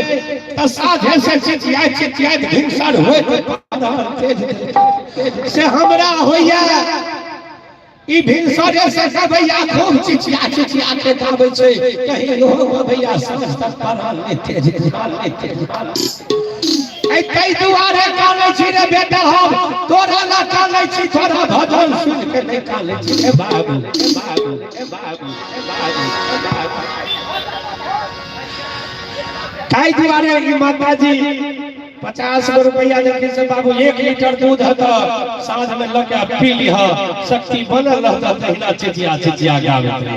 तऽ साँझे से चिचियाइत चिचियाइत भिनसर होइत तेज से हमरा होइया ई भिनसरे से गवैया खूब चिचिया चिचिया के गाबै छै, कहीं इहो गवैया साँझ तक पढ़ल नहि तेज नहि तेज। ऐ तै दुआरे कानै छी रे बेटा, हम तोरा ला कानै छी, तोरा भजन सुन के नहि कानै छी रे बाबू बाबू बाबू बाबू। ताहि दुआरे ई माताजी 50 गो रुपया देलखिन से बाबू 1 लीटर दूध हत साँझ में लऽ के पी लिह, शक्ति बनल रहत, तहिना चिचिया चिचिया गाबैत रही।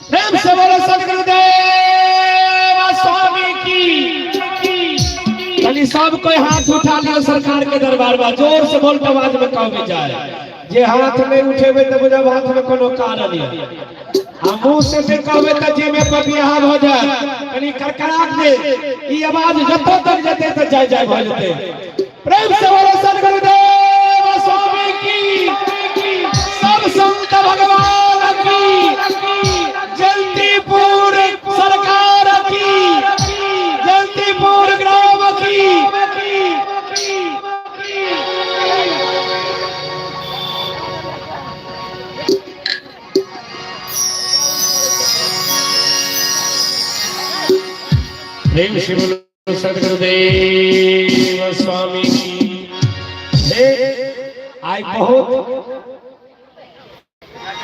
प्रेम से बोलो सदगुरुदेव स्वामी की। खाली सब कोई हाथ उठा लियो सरकार के दरबार में, जोर से बोल के आवाज में कहबे जाए, जे हाथ नहीं उठेबे तो बुझब हाथ में कोनो कारण है, आ मुंह से जे कहबे त जे में पपिया भ जाए, कनी करकरा दे ई आवाज जतो तक जते त जाय जाय भ जते। प्रेम से बोलो सदगुरुदेव स्वामी की, सब संत भगवान की, जयंतीपुर सरकार की, जयंतीपुर ग्राम की। प्रेम से बोलो सदगुरुदेव स्वामी की। हे आइ बहुत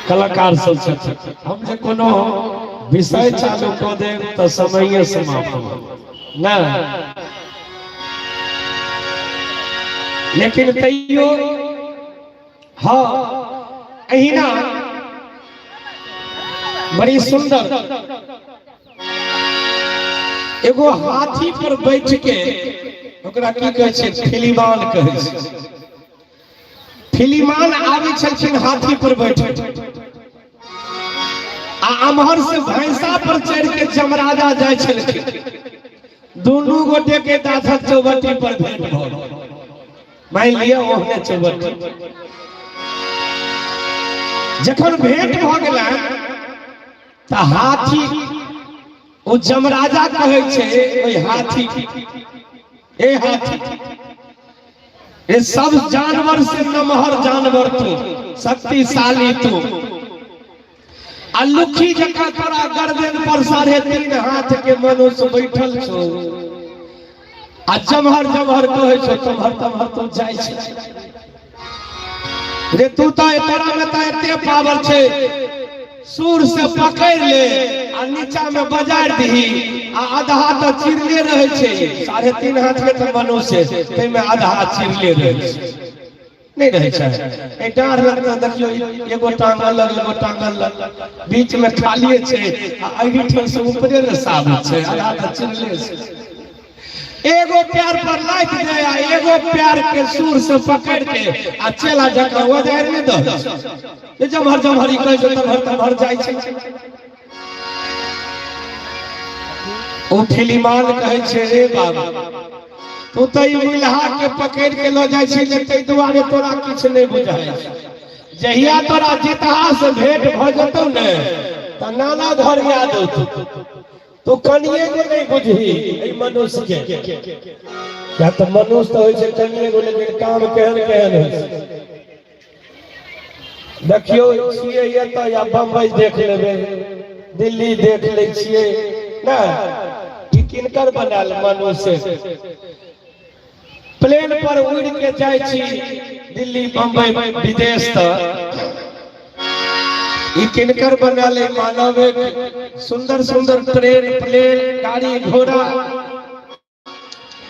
कलाकार सब छथिन, हम जे कोनो विषय चालू कऽ देब तऽ समये समाप्त भऽ ना, लेकिन तैयो हाँ एहिना बड़ी सुंदर एगो हाथी पर बैठ के ओकरा की कहै छै, फिलिमान कहै छै। फिलिमान आबै छलखिन हाथी पर बैठ आ अमहर से भैंसा पर चढ़ के जमराजा जाइ छलखिन, दुनू गोटे के दाथक चौबट्टी पर भेंट भऽ गेल। मान लिअ ओहने चौबट्टी। जखन भेंट भऽ गेलनि तऽ हाथी ओ जमराजा कहै छै ओहि हाथी, ए हाथी, ये सब जानवर से नमहर जानवर तू, शक्तिशाली तू, आ लुखी जकाँ तोरा गर्दन पर 3.5 हाथ के मनुष्य बैठल छौ, आ जमहर जमहर कहै छौ तमहर तमहर तू जाइ छै रे। तू तऽ तोरा में तऽ एते पावर छै, सूर से पकड़ ले आ नीचा में बजार दही, आ आधा तऽ चिरले रहै छै। 3.5 हाथ के तऽ मनुष्य, ताहिमे आधा चिरले रहै छै, नहि रहै छै। एहि डाँढ़ लग तऽ देखियौ, एगो टांग अलग, एगो टांग अलग, बीच में खालिए छै, आ एहिठाम से ऊपरे ने साबुत छै, आधा तऽ चिरले छै। एगो पैर पर लाइट दे आ एगो पैर के सूर से पकड़ के आ चेला जकाँ ओजारि नहि दह जे जमहर जमहर ई कहै छै तमहर तमहर जाइ छै। ओ फिलिमान कहै छै, रे बाबू, तू तऽ ई मुलहा के पकड़ के लऽ जाइ छै ने, ताहि दुआरे तोरा किछु नहि बुझाइ छै। जहिया तोरा जितहा से भेंट भऽ जेतौ ने तऽ नाना घर याद औतौ। तू कनिए गो नहि बुझही एहि मनुष्य के, किया तऽ मनुष्य तऽ होइ छै कनिए गो, लेकिन काम केहन केहन होइ छै। देखियौ, छियै एतऽ या बम्बई देख लेबै, दिल्ली देख लै छियै ने, ई किनकर बनायल मनुष्य? प्लेन पर उड़ के जाइ छी दिल्ली, बम्बई, विदेश तक, ई किनकर बनायल? मानव। सुंदर सुंदर ट्रेन, प्लेन, गाड़ी घोड़ा,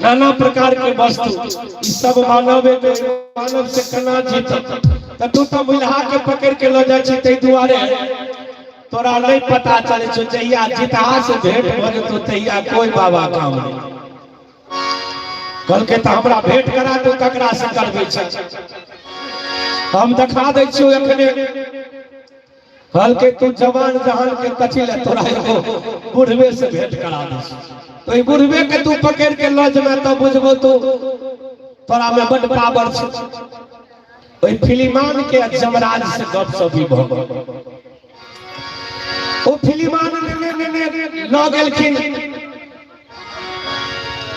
नाना प्रकार के वस्तु, ई सब मानव के, मानव से केना जीतत? तऽ तू तऽ मुलहा के पकड़ के लऽ जाइ छी, ताहि दुआरे तोरा नहि पता चलै छौ। जहिया जितहा से भेंट भऽ जेतौ, तहिया कोई बाबा काम नहि। कहलकै, तऽ हमरा भेंट करा दू, ककरा से करबै छै? हम देखा दै छियौ एखने। कहलकै, तू जवान जहान के कथी ले, तोरा एगो बुढ़वे से भेंट करा दै छी। तो ई बुढ़वे के तू पकड़ के लऽ जेबै तऽ बुझबो तू तोरा में बड पावर छै। ओहि फिलिमान के जमराज से गप सप भी भऽ गेल। ओ फिलिमान नेने नेने लऽ गेलखिन।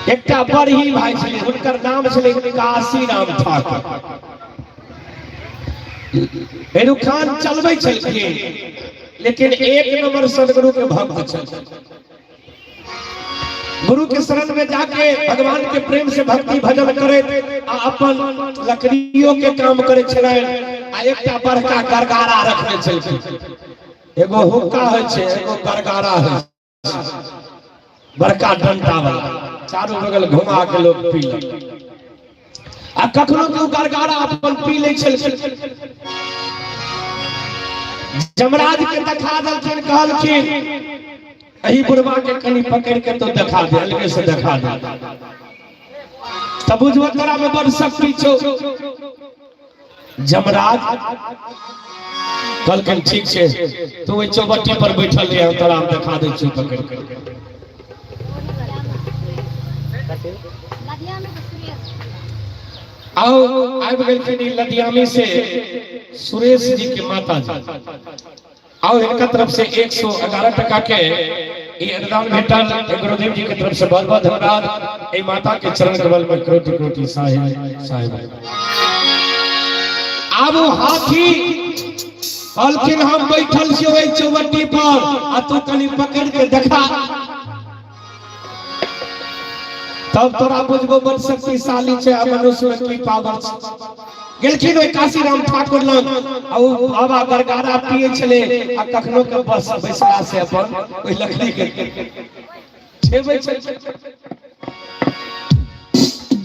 एकटा बरही भाई छलै, हुनकर नाम छलै काशीराम ठाकुर। एरुखान चलबै छलखिन, लेकिन एक नंबर सदगुरु के भक्त छलखिन। गुरु के शरण में जाके भगवान के प्रेम से भक्ति भजन करैत आ अपन लकड़ियों के काम करे छलनि, आ एकटा बड़का गरगारा रखने छलखिन। एगो हुक्का होइ छै, एगो गरगारा होइ छै, बड़का डंटा वाला, चारू बगल घुमा के लोग पी लक, आ कखनो के गरगारा अपन पी लै छलखिन। जमराज के देखा देलखिन, कहलखिन, एहि बुढ़वा के कनि पकड़ के तो देखा दे, अलगे से देखा दे, तब बुझबो तोरा में बड़ शक्ति छौ। जमराज कहलखिन, ठीक छै, तू ओहि चौबट्टी पर बैठल रह, हम तोरा हम देखा दै छियौ पकड़ के। आओ, आबि गेलखिन ई लदियामी से सुरेश जी के माता जी। आओ, इनका तरफ से 111 टका के ये अनुदान भेटल। गुरुदेव जी के तरफ से बहुत बहुत धन्यवाद। ए माता के चरण कमल में कोटि कोटि साहिब साहिब। आब ओ हाथी कहलखिन, हम बैठल छी ओहि चौबट्टी पर, आ तू कनि पकड़ के देखा, तब तोरा बुझबो बड़ शक्तिशाली छै आ मनुष्य में की पावर छै। गेलखिन ओहि काशीराम ठाकुर लग, आ ओ बाबा गरगारा पिए छलै, आ कखनो के बस बैसला से अपन ओहि लकड़ी के ठेबै छलै।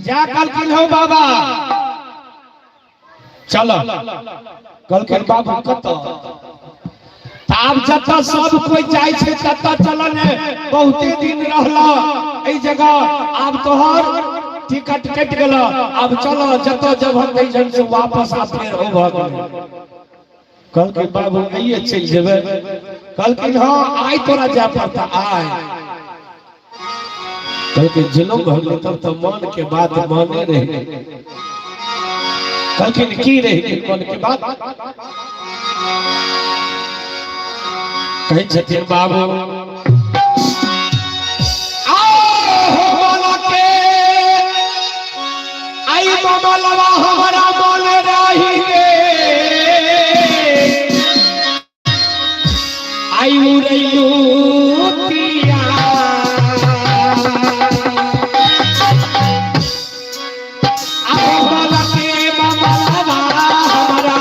जा कहलखिन, हौ बाबा, चल। कहलखिन, बाबू, कतऽ? आब जतऽ सब कोई जाइ छै ततऽ चल ने, बहुते दिन रहल एहि जगह, आब तोहर टिकट कटि गेल, आब चल जतऽ जब तै जन से वापस आ फेर हो भऽ गेल। कहलखिन, बाबू, आइए चलि जेबै? कहलखिन, हँ, आइ तोरा जाय पड़ता आइ। कहलखिन, जुलुम भऽ गेलै, तब तऽ मन के बात मने रहि गेल। कहलखिन, की रहि गेल मन के बात? कहै छथिन बाबू आओ हो के आई ममलवा हमरा मन रही गे आई उरैलू आओ मन के ममलवा हमरा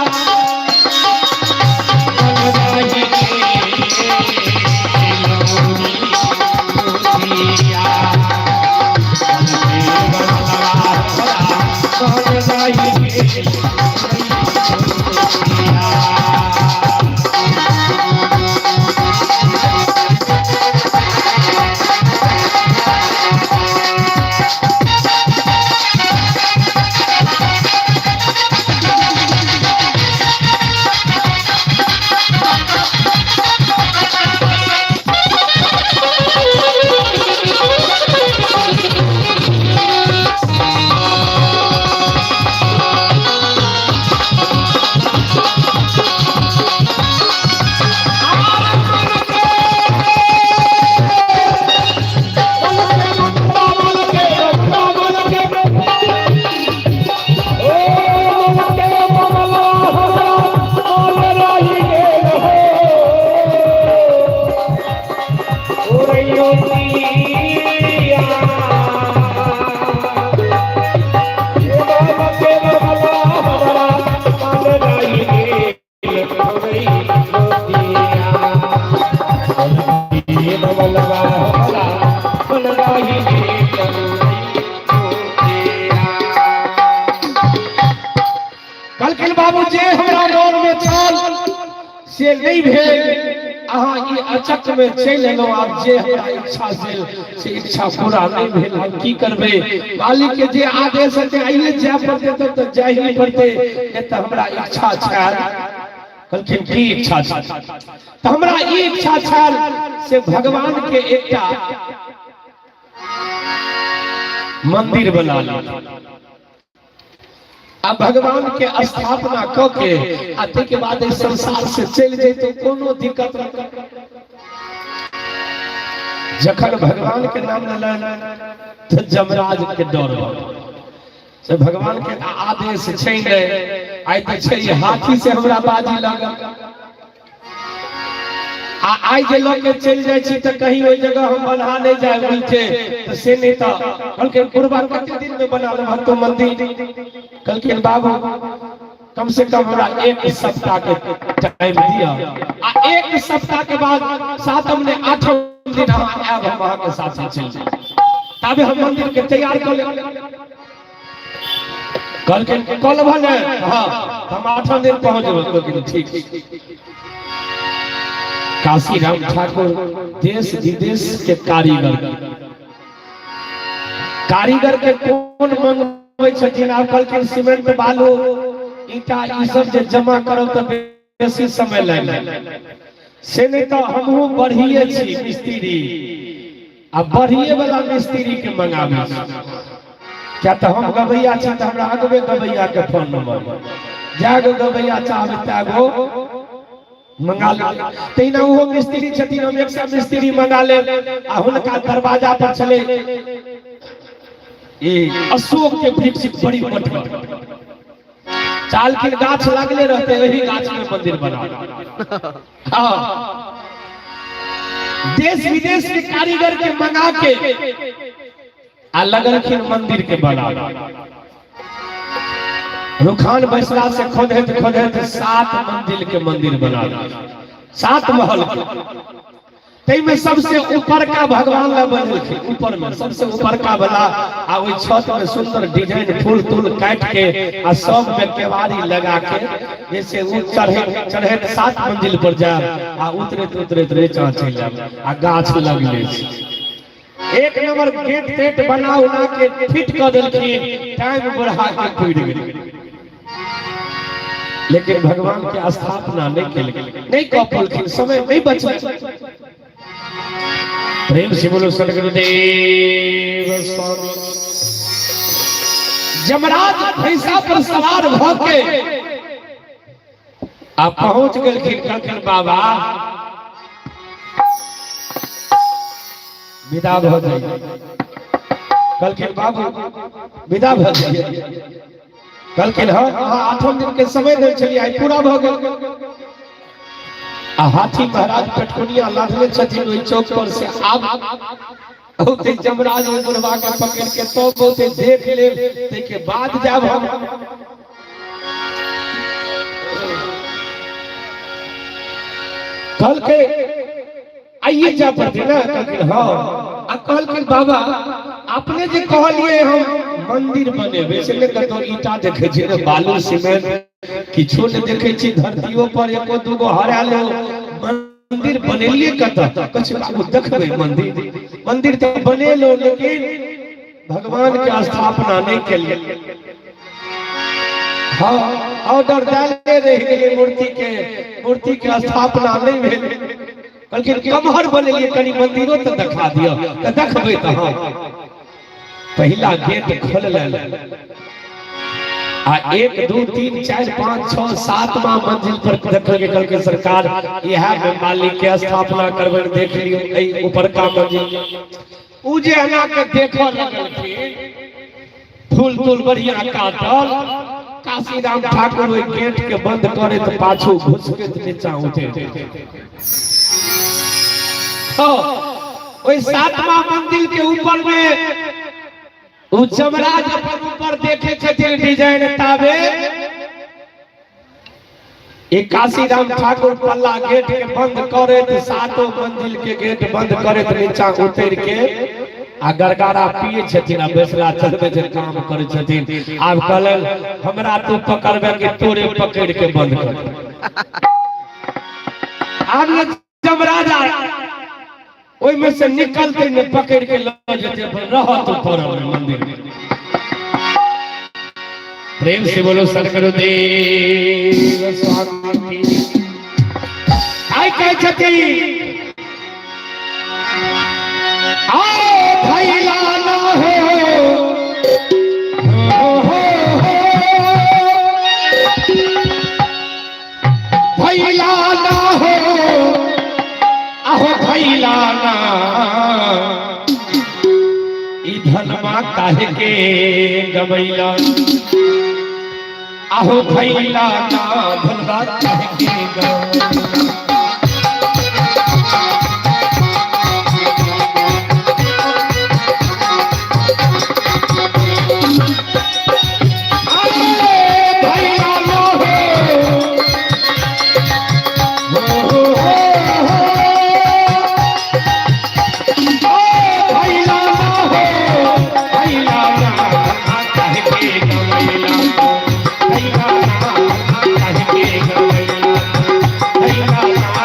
मन रही कहलखिन बाबू जे हमरा मोन में छल से नहीं भेल, अहाँ ई अचक में चलि एलहुँ, आब जे हमरा इच्छा से इच्छा पूरा नहीं भेल, हम की करबै? मालिक के जे आदेश हेतै आइए जाय पड़तै, तब तऽ जाय ही पड़तै, नहि तऽ हमरा इच्छा छल। कहलखिन की इच्छा छल? तऽ हमरा ई इच्छा छल से भगवान के एकटा मंदिर बना ली आ भगवान के स्थापना क के आ ताहिके बाद एहि संसार से चलि जैतौ, कोनो दिक्कत नहीं। जखन भगवान के नाम लेलनि तऽ जमराज के डर भऽ गेल। से भगवान के आदेश छै नहि, आइ तऽ छै हाथी से हमरा बाजी लागल, आ आइ जे लऽ के चलि जाइ छी तऽ कहीं ओहि जगह हम बन्हा नहि जाय उल्टे, तऽ से नहि। तऽ कहलखिन बुढ़बा कते दिन में बना लेबह तो मंदिर? कहलखिन बाबू कम से कम हमरा एक सप्ताह के टाइम दिअ, आ एक सप्ताह के बाद सातम ने आठम दिन अहाँ आयब, हम अहाँके साथे चलि जायब, ताबे हम मंदिर के तैयार कऽ लेब। कहलखिन कऽ लेबह ने? हाँ, हम आठम दिन पहुँच जेबै। कहलखिन ठीक। काशीराम ठाकुर देश विदेश के कारीगर, कारीगर के कोन मंगबै छथिन? आब कहलखिन सीमेंट बालू ईटा ई सब जे जमा करब तऽ बेसी समय लागि जायत, से नहि तऽ हमहूँ बढ़िए छी मिस्त्री, आ बढ़िए वाला मिस्त्री के मंगाबै छी, क्या तऽ हम गबैया छी तऽ हमरा अगबे गबैया के फोन नंबर, जागो गबैया चाहबै तागो मंगा लेब। तहिना ओहो मिस्त्री छथिन, हम एक सए मिस्त्री मंगा लेब। आ हुनका दरवाजा पर छलै ई अशोक के वृक्ष, बड़ी मोटगर चालकिन गाछ लागले रहते, वही गाछ में मंदिर बना। हाँ, देश विदेश के कारीगर के मंगा के आ लगलखिन मंदिर के बना। रुखान बैसला से खोदैत खोदैत 7 मंजिल के मंदिर बना, 7 महल के। ताहिमे सबसे ऊपर का भगवान ला बनेलखिन, ऊपर में सबसे ऊपर का वाला, आ ओहि छत में सुंदर डिजाइन फूल तूल काट के आ सब में केवाड़ी लगा के, जैसे उ चढ़े चढ़े 7 मंजिल पर जाए आ उतरैत उतरैत नीचा चलि जाए, आ गाछ लगले छै। एक नंबर गेट तेट बना उना के फिट कऽ देलखिन, टाइम बढ़ा के टूटि गेल, लेकिन भगवान के स्थापना नहीं केलखिन, नहीं कऽ पौलखिन, समय नहीं बचल। प्रेम से बोलो सदगुरुदेव स्वामी। जमराज भैंसा पर सवार भऽ के आ पहुंच गेलखिन। कहलखिन बाबा विदा भऽ जाइए। कहलखिन बाबू विदा भऽ जाइए। कहलखिन हँ, अहाँ आठम दिन के समय देल छलियै, आइ पूरा भऽ गेल। आ हाथी महाराज पेटकुनिया लादने छथिन ओहि चौक पर से आब औते जमराज ओहि बुढ़वा के पकड़ के तो बहुते देख लेब, ताहिके बाद जाब हम। कहलकै आइए जा पड़ते ना? कहलखिन हाँ। आ कहलखिन बाबा अपने जे कहलिए हम मंदिर बनेबै से ने कतौ ईटा देखै छी ने बालू सीमेंट किछो ने देखै छी, धरतियो पर एको दूगो हरायल हो, मंदिर बनेलिए कतऽ? कहै छै बाबू देखबै मंदिर, मंदिर तऽ बनेलो लेकिन भगवान के स्थापना नहीं केलिए। हाँ, ऑर्डर डाले रहि गेलै मूर्ति के, मूर्ति के स्थापना नहीं भेल। कहलखिन कमहर बनेलिए कनि मंदिरो तऽ देखा दिअ। तऽ देखबै तऽ हाँ, पहिला गेट खोलल आ 1 2 3 4 5 6 7वां मंजिल पर देखलकै। कहलकै सरकार इएह में मालिक के स्थापना करबै, देख लियौ एहि ऊपरका मंजिल। उ जे एना के देखऽ लगलखिन, फूल तूल बढ़िया काटल, काशीराम ठाकुर ओहि गेट के बंद करैत पाछू घुसकैत नीचा उतरि। ओहि सातवां मंदिर के ऊपर में उ जमराज अपन ऊपर देखे छथिन डिजाइन, ताबे एक काशीराम ठाकुर पल्ला गेट के बंद करैत, सातों मंजिल के गेट बंद करैत नीचा उतर के आ गरगारा पिए छथिन आ बैसला चलबै छै, काम करै छथिन। आब कहलन हमरा तू पकड़बे कि तोरे पकड़ के बंद कर। आब ने जमराज ओहिमे से निकलते ने पकड़ के लऽ जेते, रह तू पड़ल मंदिर में। प्रेम से बोलो सदगुरुदेव स्वामी की। आइ कहै छथिन आओ भैला ना हो हो हो हो, भैला ना हो आहो भैला ना, ई धनमा काहे के गवैला, आहो भैला ना धनमा काहे के गवैला। भैला ना हो हो हो हो, ओ भैला ना हो भैला ना काहे के गवैला, भैला ना काहे के गवैला, भैला ना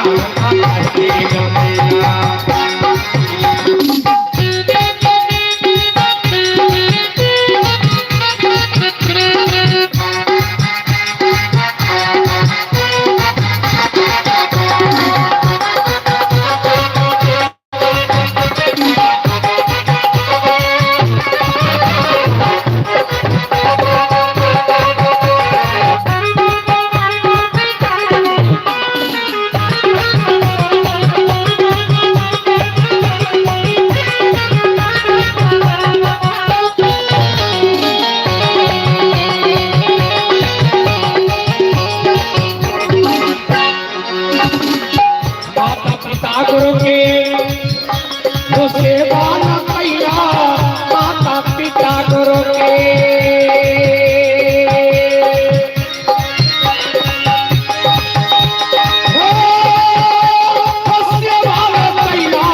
काहे के गवैला। माता पिता गुरु के वो सेवा न कैला, माता पिता गुरु के हो सेवा न कैला,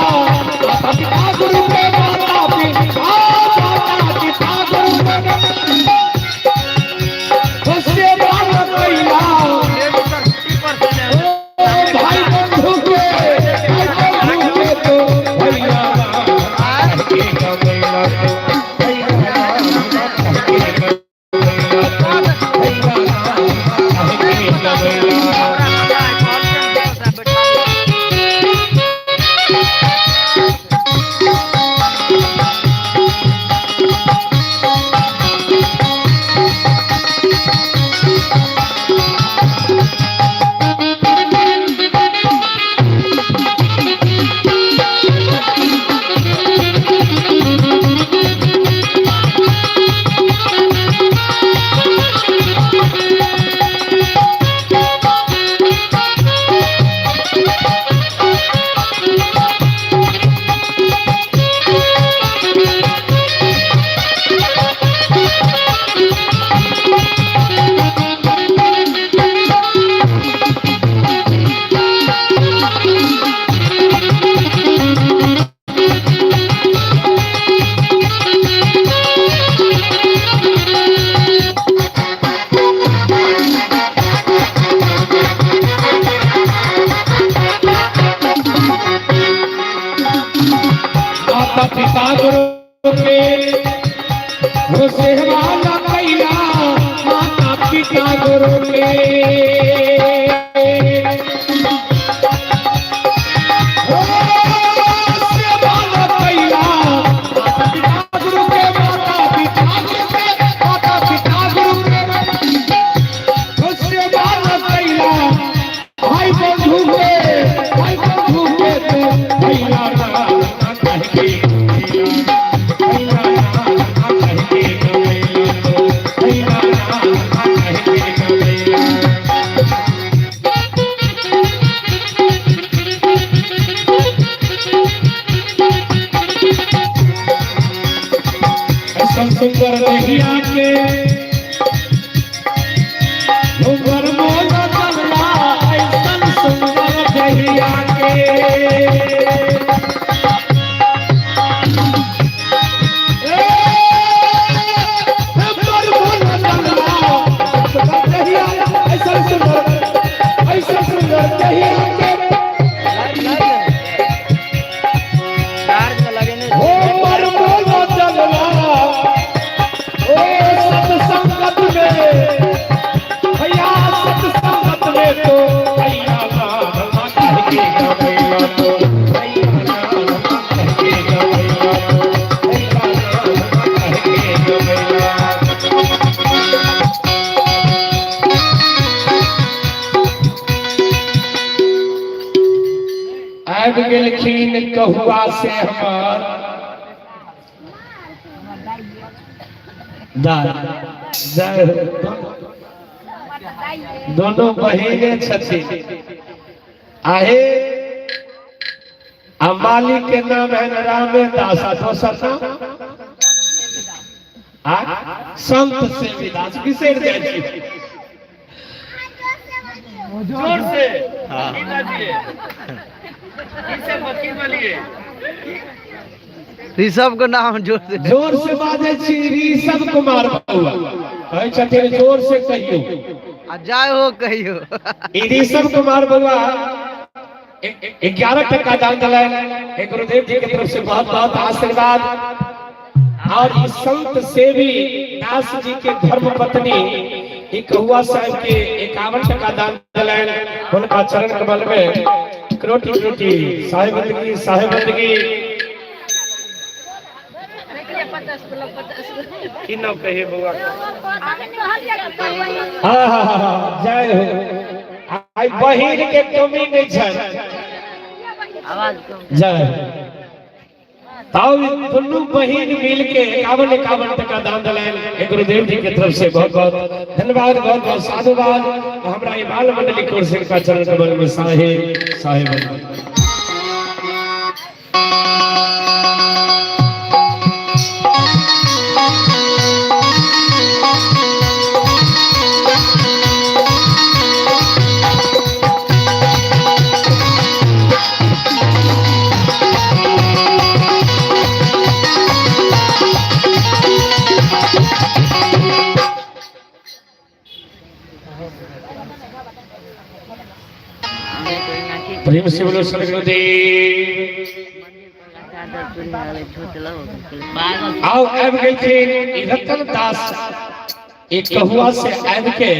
माता पिता गुरु के, माता पिता माता पिता गुरु के हो सेवा न कैला, भाई बंधु के, भाई बंधु के तो भैया के गवैला, भैया के गवैला, भैया के गवैला। माता पिता गुरु के हो सेवा न कैला, माता पिता गुरु के हो सेवा न कैला, माता पिता गुरु के, माता पिता गुरु के, माता पिता गुरु के हो सेवा न कैला, भाई बंधु के, भाई बंधु के तो भैया ना कह के, भैया ना कह के गवैया तो, भैया ना कह के गवैया। ऐसा सुंदर दहिया के उमर मोल चलना, ऐसन सुंदर दहिया के। ए, उमर मोल चलना, सुंदर दहिया, ऐसन सुंदर, ऐसन सुंदर दहिया के। चार्ज में लगेने ओ मर मोल चलना, ओ सत्संगत में भैया, सत्संगत में तो भैया ना कह के गवैया तो, भैया ना कह के गवैया तो, भैया ना कह के गवैया। आबि गेलखिन कहुआ से हमर दादा, जय हो। दोनों बहिने छथिन। आहे आ मालिक के नाम है रामे दास, आ दोसर नाम आ संत सेवीदास, बिसरि जाइ छी। जोर से की बाजिए, की सब की बोलिए? ऋषभ के नाम जोर से, जोर से बाजै छी। ऋषभ कुमार बउआ कहै छथिन जोर से कहियौ। आ जाय हो कहियो। ई ऋषभ कुमार बउआ 11 टका दान दिलनि। हे गुरुदेव जी के तरफ से बहुत बहुत आशीर्वाद। और ई संत सेवी दास जी के धर्म पत्नी ई कहुआ साहब के 51 टका दान दिलनि। हुनका चरण कमल में करोटी करोटी साहेब बंदगी, साहेब बंदगी। की नाम कहिए बउआ? हाँ हाँ हाँ हाँ, जय हो। आई बहिन के कमी नहीं छै। आवाज कम। जय हो। ताऊ दुनू बहिन मिल के 51 51 टका दान दिलनि। गुरुदेव जी के तरफ से बहुत बहुत धन्यवाद, बहुत बहुत साधुवाद। हमरा ई बाल मंडली कोर से का चरण कमल में साहेब साहेब। प्रेम से बोलो सदगुरुदेव। आओ आबि गेलखिन ई रतन दास एक कहुआ से आबि के,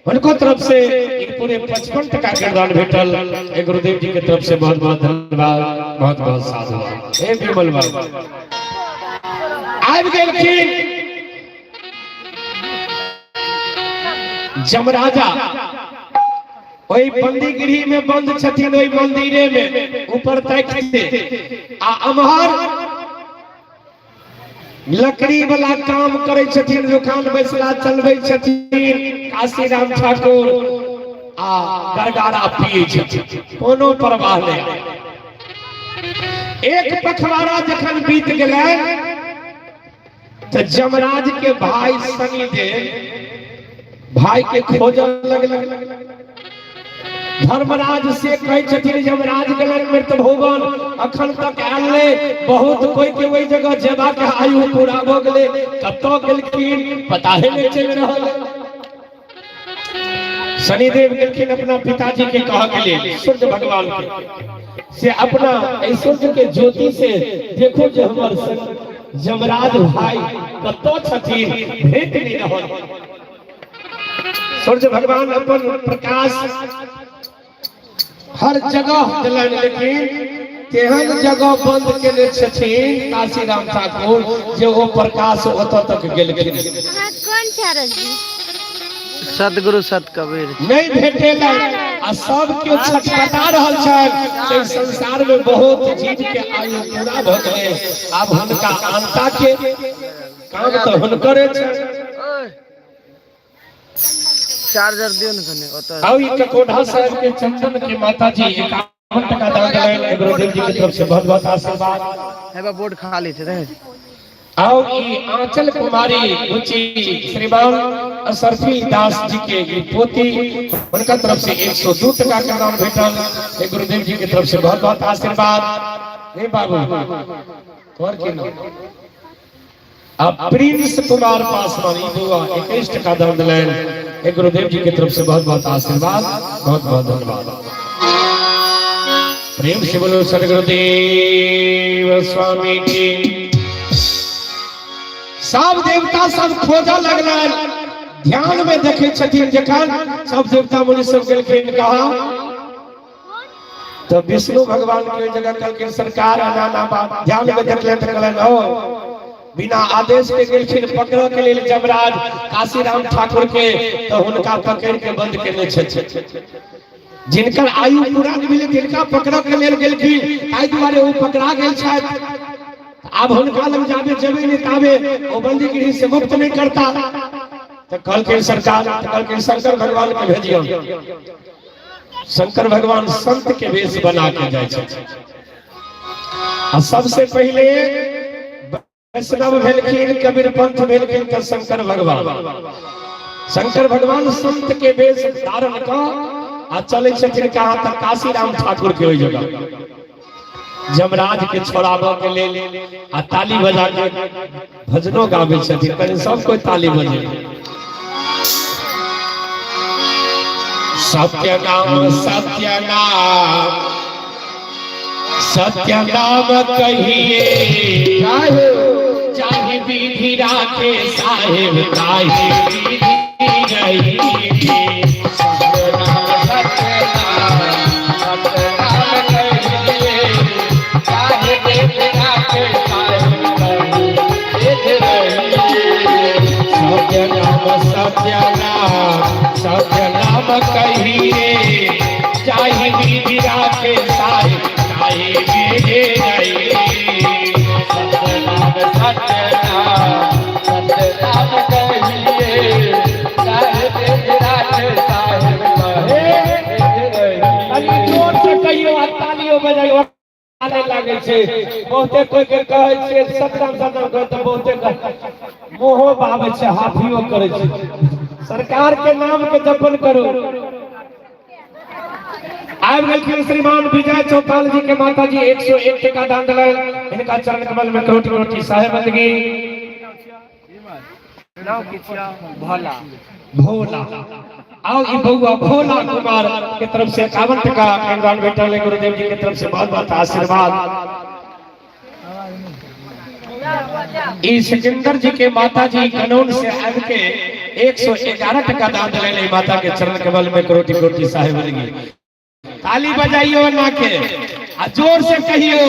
हुनको तरफ से एक पूरे 55 टका के दान भेटल। हे गुरुदेव जी के तरफ से बहुत बहुत धन्यवाद, बहुत बहुत साधुवाद। हे विमल बाबू आबि गेलखिन जमराजा। ओहि बंदीगृह में बंद छथिन, ओहि मंदिरे में ऊपर ताकिते आ अमहर लकड़ी वाला काम करै छथिन, दुकान बैसला चलबै छथिन काशीराम ठाकुर, आ गरगारा पियै छथिन, कोनो परवाह नहि। एक पखवाड़ा जखन बीत गेलै तऽ जमराज के भाई शनिदेव भाई के खोजऽ लगलै। धर्मराज से कहै छथिन यमराज गेलनि मृत भुवन, अखन तक आयल नहि, बहुत कोई के ओहि जगह जेबाक आयु पूरा भऽ गेलै, कतऽ गेलखिन पता ही नहि चलि रहल। शनिदेव गेलखिन अपना पिताजी के कहऽ के लेल सूर्य भगवान के, से अपना एहि सूर्य के ज्योति से देखो जे हमर यमराज भाई कतऽ छथिन, भेट नहि रहल। सूर्य भगवान अपन प्रकाश हर जगह दिलनि, लेकिन तेहन जगह बंद केने छथिन काशीराम ठाकुर जे ओ प्रकाश ओतऽ तक गेलखिन। अहाँ कोन चारल जी? सतगुरु सत कबीर नहीं भेटेला आ सब केओ छटपटा रहल छनि। एहि संसार में बहुत जीव के आयु पूरा भऽ गेलै, आब हुनका आनता के काम तऽ हुनकरे छनि। चार्जर दियौ ने कने ओतऽ। आओ ई ककोढ़ा साहब के चंदन के माता जी 51 टका दान देलनि, गुरुदेव जी के तरफ से बहुत बहुत आशीर्वाद। हेबा बोर्ड खाली छै रहे। आओ ई आंचल कुमारी रुचि श्रीमान असरफी दास जी के ई पोती, हुनका तरफ से 102 टका के दान भेटल, हे गुरुदेव जी के तरफ से बहुत बहुत आशीर्वाद। हे बाबू तोहर की नाम? आ प्रिंस कुमार पासवान ई बउआ 21 टका दान दिलनि, हे गुरुदेव जी के तरफ से बहुत बहुत आशीर्वाद, बहुत बहुत धन्यवाद। प्रेम से बोलो सदगुरुदेव स्वामी की। सब देवता सब खोजऽ लगलनि, ध्यान में देखै छथिन जखन सब देवता मुनि सब गेलखिन कहा तो विष्णु भगवान के जगह कहलखिन सरकार अनाना बात ध्यान में देखलनि तऽ कहलनि ओ बिना आदेश के गेलखिन पकड़ऽ के लेल जमराज काशीराम ठाकुर के, तऽ हुनका पकड़ के बंद केने छथिन। जिनकर आयु पूरा नहि भेलै तिनका पकड़ऽ के लेल गेलखिन, ताहि दुआरे ओ पकड़ा गेल छथि। आब हुनका लग जाबे जेबै नहि ताबे ओ बंदी गृह से मुक्त नहि करता। तऽ कहलखिन सरकार, तऽ कहलखिन शंकर भगवान के भेजियौ। शंकर भगवान संत के वेश बना के जाइ छथिन आ सबसे पहिले वैष्णव भेलखिन, कबीर पंथ भेलखिन तऽ शंकर भगवान। शंकर भगवान संत के वेश धारण कऽ आ चलै छथिन कहाँ तऽ काशीराम ठाकुर के ओहि जगह जमराज के छोड़ाबऽ के लेल, आ ताली बजा के भजनो गाबै छथिन। कनि सब कोई ताली बजे। सत्य नाम सत्य नाम सत्य नाम कहिए चाहे विधि राखे साहेब ताहे विधि रहिए। सत्य नाम सत्य नाम सत्य नाम कहिए चाहे विधि राखे साहेब ताहे विधि रहिए। सत्य नाम सत्य नाम सत्य नाम कहिए चाहे विधि राखे साहेब ताहे विधि रहिए। कनि जोर से कहियो आ तालियो बजाइयो। आने लागै छै बहुते कोई के कहै छै सतराम सतराम कहै तऽ बहुते मुँहो बाबै छै, हाफियो करै छै। सरकार के नाम के जपन करू। आबि गेलखिन श्रीमान विजय चौपाल जी के माता जी 101 टका दान देलनि, हिनका चरण कमल में करोटि करोटि साहेब बंदगी। भोला भोला आओ ई बउआ भोला कुमार के तरफ से 51 टका अनुदान भेटल है, गुरुदेव जी के तरफ से बहुत बहुत आशीर्वाद। ई सिकंदर जी के माता जी कनौन से आबि के 111 टका दान देलनि, माता के चरण कमल में करोटि करोटि साहेब बंदगी। ताली बजाइयो ना के आ जोर से कहियो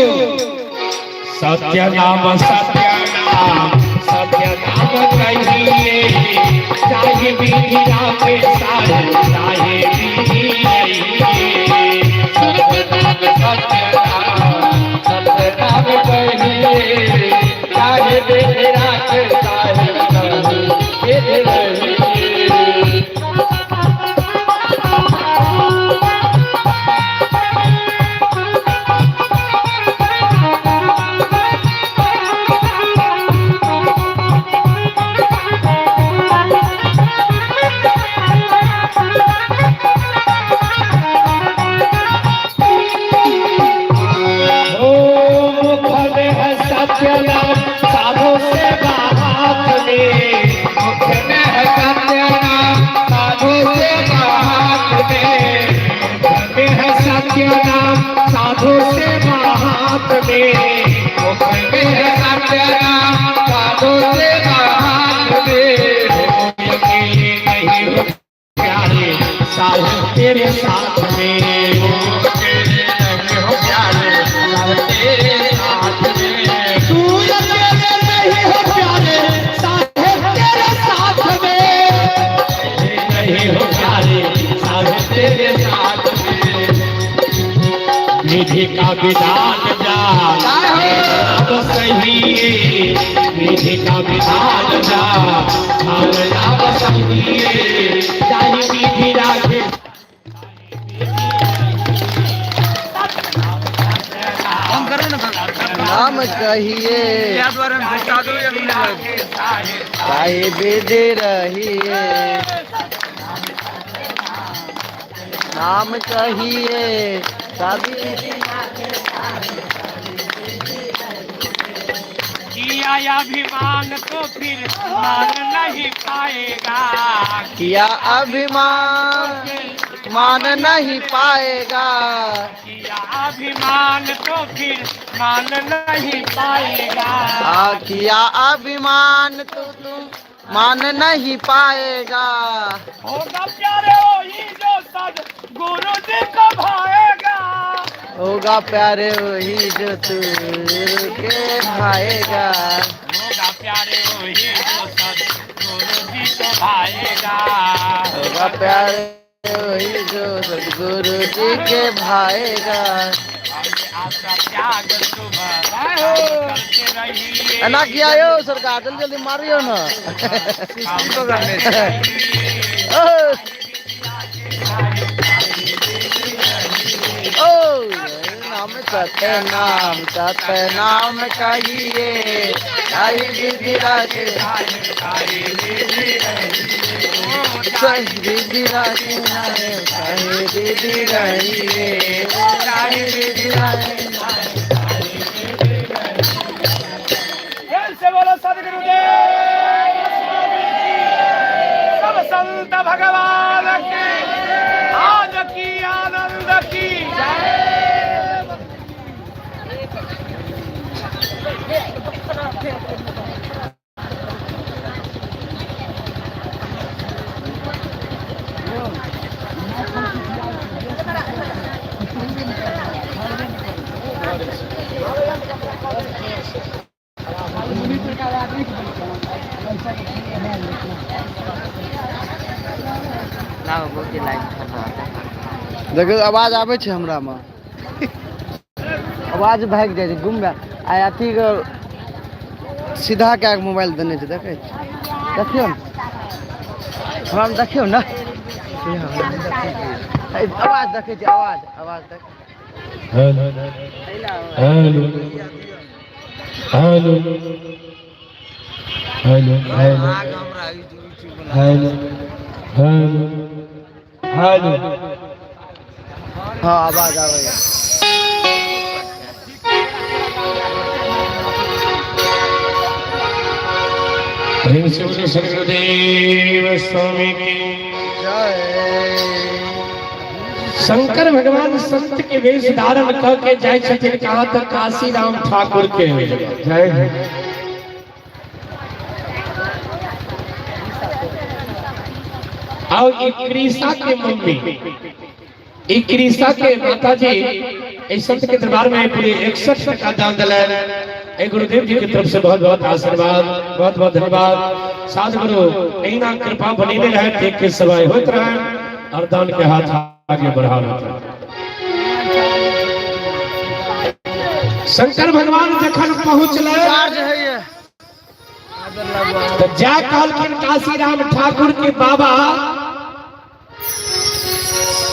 सत्य नाम सत्य नाम सत्य नाम कहिए चाहे विधि राखे साहेब चाहे विधि रहिए। सत्य नाम सत्य नाम सत्य नाम कहिए चाहे विधि राखे सत्य नाम साधु सेवा हाथ में। मुख में है सत्य नाम साधु सेवा हाथ में। अकेले नहीं हो प्यारे साहब तेरे साथ में। अकेले नहीं हो प्यारे साहब तेरे साथ में। तू अकेले नहीं हो प्यारे साहेब तेरे साथ में। नहीं हो प्यारे साहेब तेरे साथ में। विधि का विधान जा अब सही, विधि का विधान जा अब सही, जाहि विधि राखे। नाम कहिए साहिब विधि रहिए, नाम कहिए साहिब। किया अभिमान तो फिर मान नहीं पाएगा। किया अभिमान मान नहीं पाएगा। किया अभिमान तो फिर मान नहीं पाएगा। आ, किया अभिमान तो तुम मान नहीं पाएगा। होगा प्यारे वही जो सद गुरु जी को भाएगा। होगा प्यारे वही जो तू के भाएगा। होगा प्यारे वही जो सद गुरु जी को भाएगा। होगा प्यारे वही जो सदगुरु जी के भाएगा। आपका त्याग सुबह करते रहिए। एना किया यो सरकार, जल्दी जल्दी मारियो ना। ओ ओ नाम सत्य नाम सत्य नाम कहिए साई विधि राजे, साई विधि राजे, साई विधि रहिए, साई विधि राजे। फिर से बोलो सदगुरुदेव सब संत भगवान की, आज की आनंद की जय। देखियौ आवाज आबै छै हमरामे, आवाज भागि जाइ छै, गुम भए आ अथीके सीधा कए कऽ मोबाइल देने छै। देखै छी, देखियौ ने हमरामे, देखियौ ने आवाज, देखै छी आवाज, आवाज देख। Hello hello hello hello hello hello hello hello. हँ आवाज आबै। प्रेम से बोलो सदगुरुदेव स्वामी की जय। शंकर भगवान संत के वेश धारण क के जाय छथिन कहाँ तक काशी राम ठाकुर के जय। और ई कृषा के मम्मी, ई कृषा के माता जी इस संत के दरबार में पूरे 61 टका दान दिलाए। गुरुदेव जी की तरफ से बहुत बहुत आशीर्वाद, बहुत बहुत धन्यवाद। साधु गुरु एहिना कृपा बनेने रहे, देख के सवाई होत रहे और दान के हाथ आगे बढ़ा रहे। शंकर भगवान जखन पहुंचले चार्ज है ये। तो जा कहलखिन काशीराम ठाकुर के बाबा,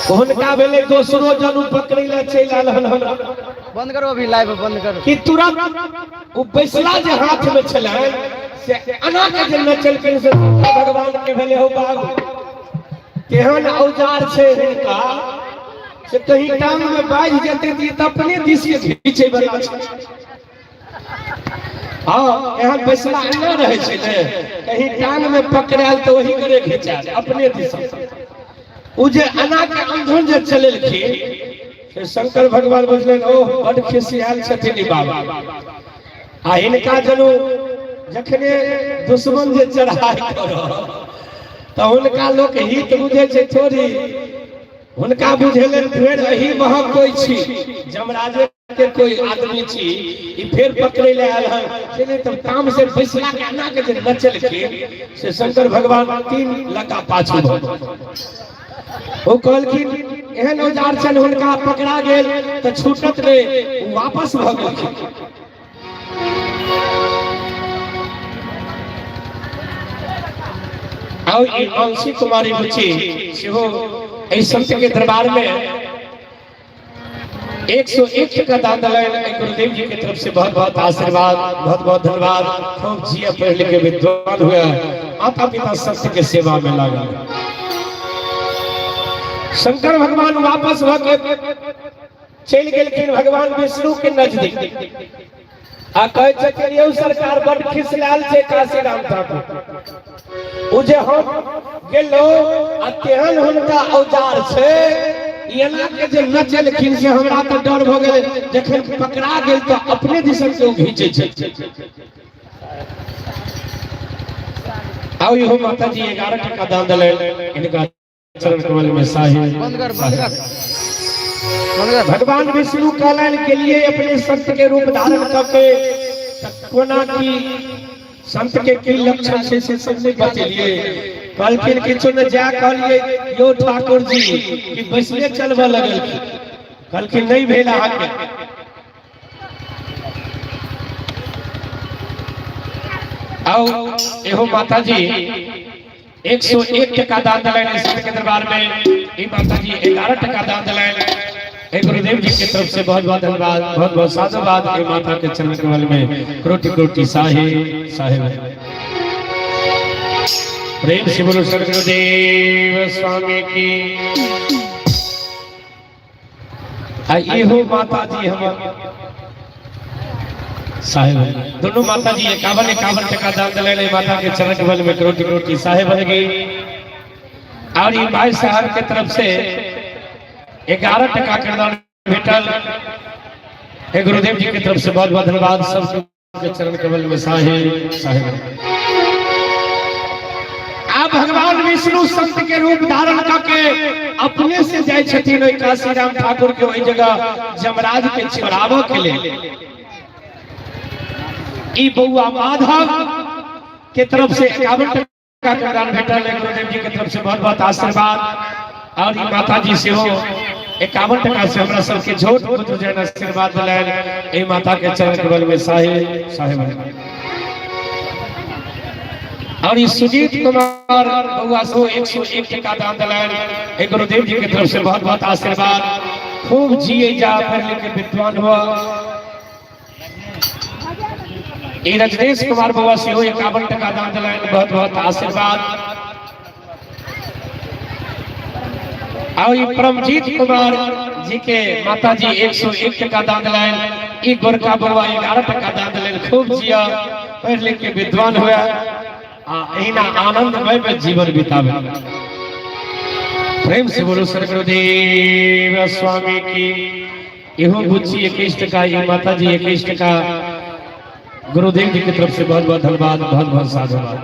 हुनका भेलै दोसरो जन पकड़ै लए चलि आयल हन। बंद करो अभी लाइव बंद करो। कि तुरंत ओ बैसला जे हाथ में छलनि से एना के जे नचलखिन से भगवान के भेलै हो बाबू केहन औजार छै हुनका, से कहीं टांग में बाझि जेतै तऽ अपने दिस के घीचै वाला छै। हाँ, एहन बैसला एना रहै छै ने, कहीं टांग में पकड़ायल तऽ ओही करे घिचायल अपने दिस। ओ जे एना के अंधन जे चलेलखिन से शंकर भगवान बुझलनि, ओह बड खिसियाल छथिन ई बाबा। आ हिनका जनू जखने दुश्मन जे चढ़ाई कर तऽ हुनका लोक हित बुझै छै थोड़ी, हुनका बुझेलनि फेर एही महक कोइ छी, जमराजे के कोई आदमी छी, ई फेर पकड़ै लए आयल हन। से नहि तब ताम से बैसला के एना के जे नचलखिन से शंकर भगवान 3 लगा पाछू भऽ गेल। ओ कहलखिन एहन औजार छनि हुनका पकड़ा गेल तऽ छूटत नहि, ओ वापस भऽ गेलखिन। आउ ई अंशी कुमारी बुच्ची सेहो एहि संत के दरबार में 101 टका दान दिलनि। गुरुदेव जी के तरफ से बहुत बहुत आशीर्वाद, बहुत बहुत धन्यवाद। खूब जिया पढ़ लिख के विद्वान हुए, माता पिता संत के सेवा में लागल। शंकर भगवान वापस भऽ के चलि गेलखिन भगवान विष्णु के नजदीक आ कहै छथिन, यौ सरकार, बड खिसलाल छै काशीराम ठाकुर। ओ जे हम गेलहुँ आ तेहन हुनका औजार छै, एना के जे नचेलखिन से हमरा तऽ डर भऽ गेल, जखन पकड़ा गेल तऽ अपने दिसन से ओ घींचै छै। आउ इहो माता जी 11 टका दान देलनि, हिनका चरण कमल में साहिब। बंद कर, बंद कर, बंद कर। भगवान विष्णु कहलनि के लिए अपने संत के रूप धारण करके कोना की संत के की लक्षण छै से सब नहि बतेलिए। कहलखिन किछु ने जा कहलिए यो ठाकुर जी कि बैसले चलबऽ लगलखिन। कहलखिन नहि भेल अहाँके। आओ एहो माता जी 101 टका दान दिलनि संत के दरबार में। ई माता जी 11 टका दान दिलनि। हे गुरुदेव जी के तरफ से बहुत बहुत धन्यवाद, बहुत बहुत साधुवाद। हे माता के चरण कमल में कोटि कोटि साहिब साहिब। प्रेम से बोलो सदगुरुदेव स्वामी की। आ इहो माता जी हमर साहेब, दोनों माता जी 51 51 टका दान दिलनि। माता के चरण कमल में कोटि कोटि साहेब बन गई। और ये भाई साहब के तरफ से 11 टका के दान भेटल। हे गुरुदेव जी के तरफ से बहुत बहुत धन्यवाद। सब के चरण कमल में साहेब साहेब। आ भगवान विष्णु संत के रूप धारण करके अपने से जाय छथिन ओहि काशीराम ठाकुर के ओहि जगह जमराज के छोड़ाबऽ के लेल। ई बौआ माधव के तरफ से 51 टका के दान भेटल है। गुरुदेव जी के तरफ से बहुत बहुत आशीर्वाद। और ई माता जी सेहो 51 टका से हमरा सबके झोट पुत्र जैन आशीर्वाद दिलनि। एहि माता के चरण कमल में साहिब साहिब। और ई सुजीत कुमार बउआ सेहो 101 टका दान दिलनि। एहि गुरुदेव जी के तरफ से बहुत बहुत आशीर्वाद। खूब जिए जा, पढ़ लिख के विद्वान हुआ। ई रजनीश कुमार बउआ सेहो 51 टका दान दिलनि, बहुत बहुत आशीर्वाद। और ई परमजीत कुमार जी के माता जी 101 टका दान दिलनि। ई गोरका बउआ 11 टका दान दिलनि। खूब जिया, पढ़ लिख के विद्वान हुआ आ एहिना आनंदमय में जीवन बितावे। प्रेम से बोलो सदगुरुदेव स्वामी की। इहो बुच्ची 21 टका, ई माता जी 21 टका। गुरुदेव जी की तरफ से बहुत बहुत धन्यवाद, बहुत बहुत साधुवाद।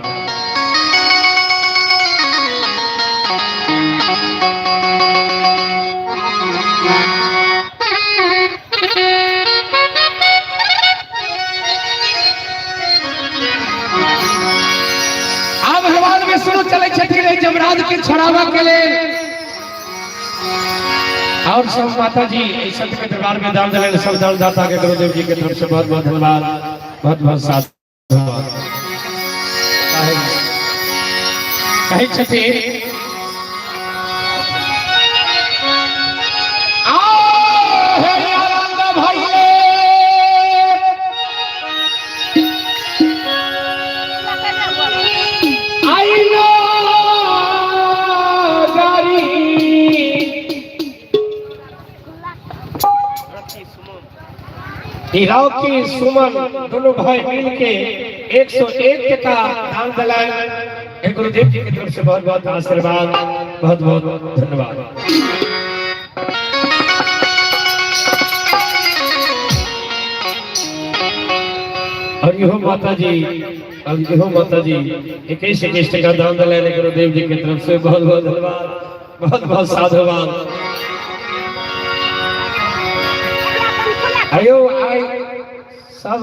आब भगवान विष्णु चलै छथिन एहि जमराज के छोड़ाबऽ के लेल। और सब माता जी एहि संत के दरबार में दान दिलनि। सब दानदाता के गुरुदेव जी के तरफ से बहुत बहुत धन्यवाद, बहुत बहुत साधुवाद। कहै छथिन आओ हे आनंद भइले आइलो गारी। ई रॉकी सुमन दोनों भाई मिल के 101 टका दान दिलनि। गुरुदेव जी की तरफ से बहुत बहुत आशीर्वाद, बहुत बहुत धन्यवाद। इहो माता जी, अब इहो माता जी 21 21 टका दान दिले गुरुदेव जी के तरफ से। बहुत बहुत धन्यवाद, बहुत बहुत साधुवाद। आयो आइ सब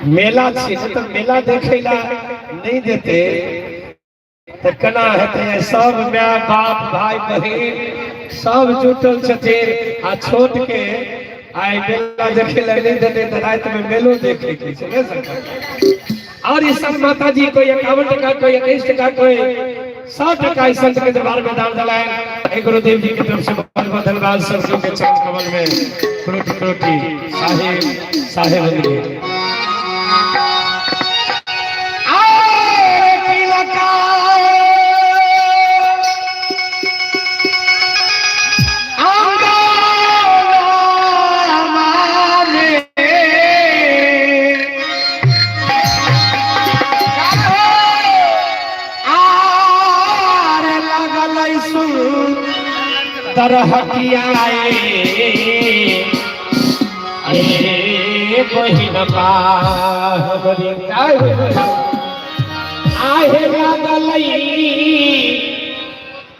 मेला छी तऽ मेला देखै ला नहीं देते तऽ केना हेतै? सब माय बाप भाई बहिन सब जुटल छथिन आ छोट के आइ मेला देखे ला नहीं देते तऽ राति में मेलो देखे के छै ने सरकार। और ये सब माता जी कोई 51 टका, कोई 21 टका, कोई 100 टका इस संत के दरबार में दान दिलाए। गुरुदेव जी की तरफ से बहुत बहुत धन्यवाद। सब के चरण कमल में कोटि कोटि साहेब साहेब बंदगी। आहे लागलई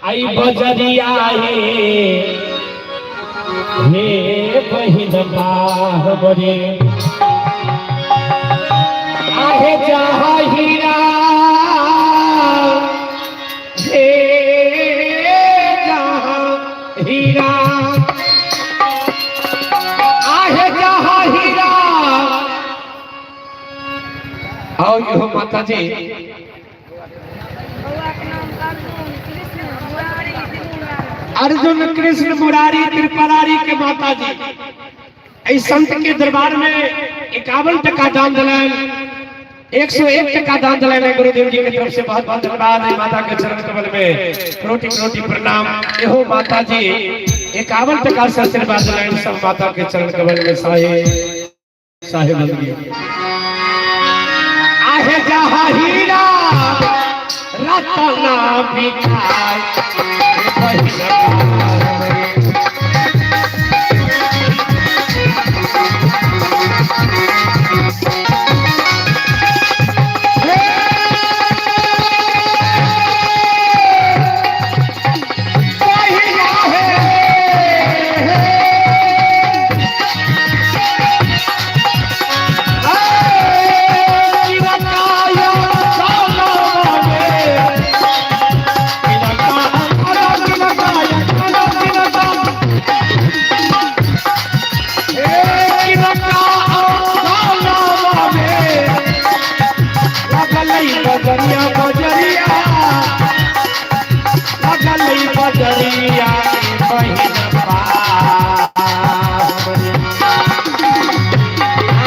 आई बजरिया हे बहिन बाहबरी, आहे जहा हीरा हे जहा हीरा, आहे जहा हीरा। आओ यो माता जी अर्जुन कृष्ण मुरारी त्रिपुरारी के माता जी इस संत के दरबार में 51 टका दान दिलाए, 101 टका दान दिलाए गुरुदेव जी की तरफ से। बहुत बहुत धन्यवाद। माता के चरण कमल में कोटि कोटि प्रणाम। एहो माता जी 51 टका से आशीर्वाद दिलाए सब माता के चरण कमल में साहेब साहेब बंदगी। आहे जहा हीरा रत्ना बिकाय। बजरिया बजरिया लगल बजरिया बहिन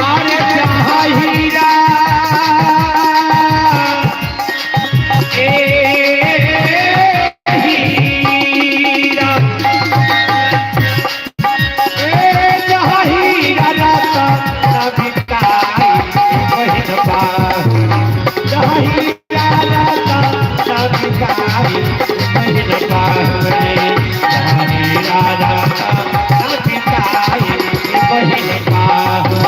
अरे जहाँ हीरा ए हीरा ए जहाँ हीरा रतन बिकाई बहिन जहाँ हीरा रतन बिकाई बहिन बाहुरी, जहाँ हीरा रतन बिकाई बहिन बाहु।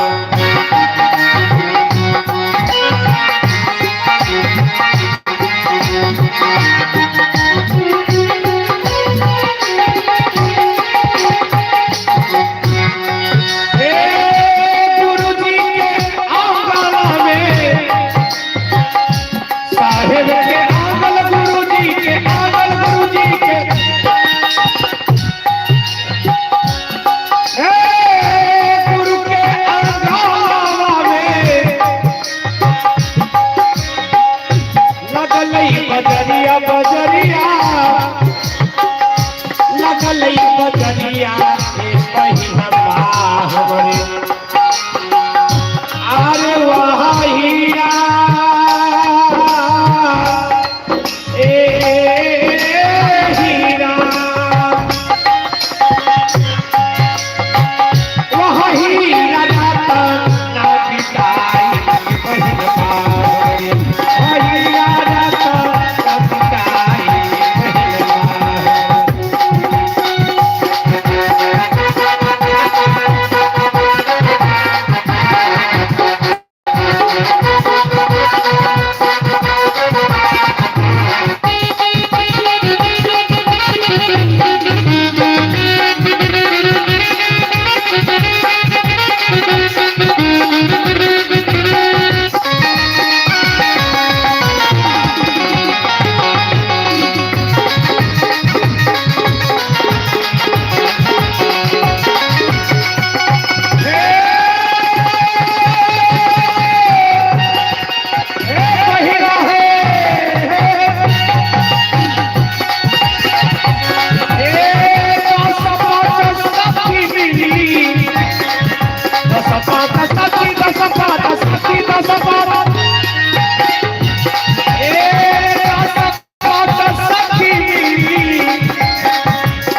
हे गुरु जी के आंगन में साहेब के आंगन, गुरु जी के आंगन, गुरु जी के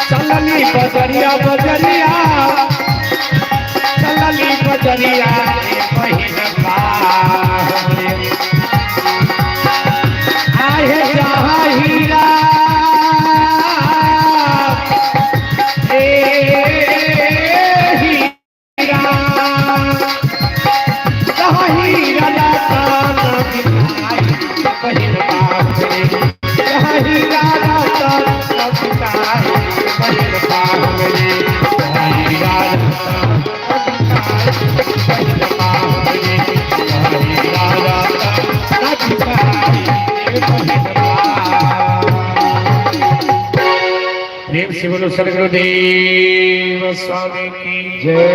चलली बजरिया बजरिया चलली बजरिया आहे जहाँ हीरा ए हीरा जहाँ हीरा दाता बहिन बाप रे जहाँ हीरा दाता बहिन बाप रे जहाँ हीरा दाता बहिन बाप रे जहाँ हीरा दाता बहिन बाप। प्रेम से बोलो सदगुरुदेव स्वामी की जय।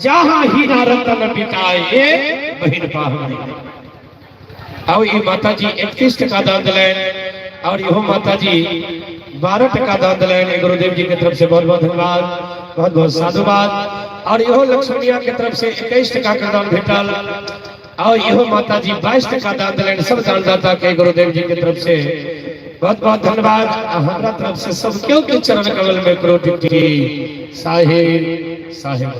जहाँ हीरा रतन बिकाए बहिन पाहुनी। और ये माता जी 21 टका दान दिलनि और इहो माता जी 12 टका दान दिलनि। गुरुदेव जी के तरफ से बहुत बहुत धन्यवाद, बहुत बहुत साधुवाद। और इहो लक्ष्मणिया के तरफ से 21 टका के दान भेटल और इहो माता जी 22 टका दान दिलनि। सब दानदाता के गुरुदेव जी के तरफ से बहुत बहुत धन्यवाद। आ हमरा तरफ से सब केओ के चरण कमल में करोटि साहेब साहेब।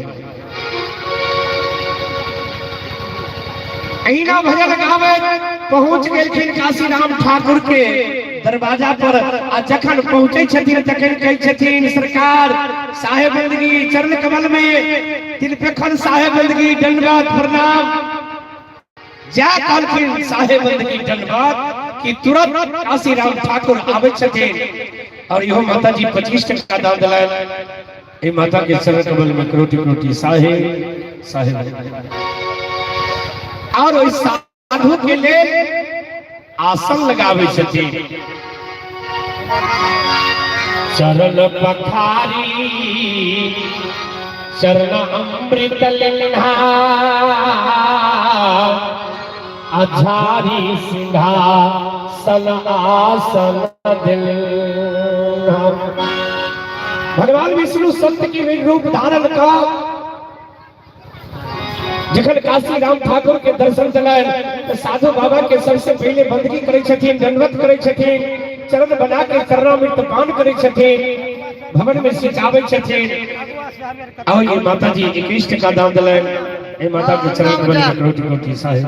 अहिना भजन गावे पहुंच गेलखिन काशीराम ठाकुर के दरवाजा पर आ जखन पहुंचे छथिन तखन कहै छथिन सरकार साहेब बंदगी चरण कमल में तिलपेखन साहेब बंदगी दंडवत प्रणाम। जा कहलखिन साहेब बंदगी दंडवत कि तुरंत काशीराम ठाकुर आबै छथिन और इहो माता जी 25 टका दान दिलनि। ए माता के चरण कमल में करोटि करोटि साहेब साहेब। और ओहि साधु के लेल आसन लगाबै छथिन। चरण पखारी चरण अमृत लिन्हा अझारी सिंहासन आसन दिल। भगवान विष्णु संत की रूप धारण का जखन काशी राम ठाकुर के दर्शन दिलनि तऽ साधु बाबा के सबसे पहिले बंदगी करै छथिन, दंडवत करै छथिन, चरण बना के चरणामृत पान करै छथिन, भवन में सिंचाबै छथिन। और ये माता जी 21 टका दान दिलनि। ए माता के चरण कमल में करोटि करोटि साहेब।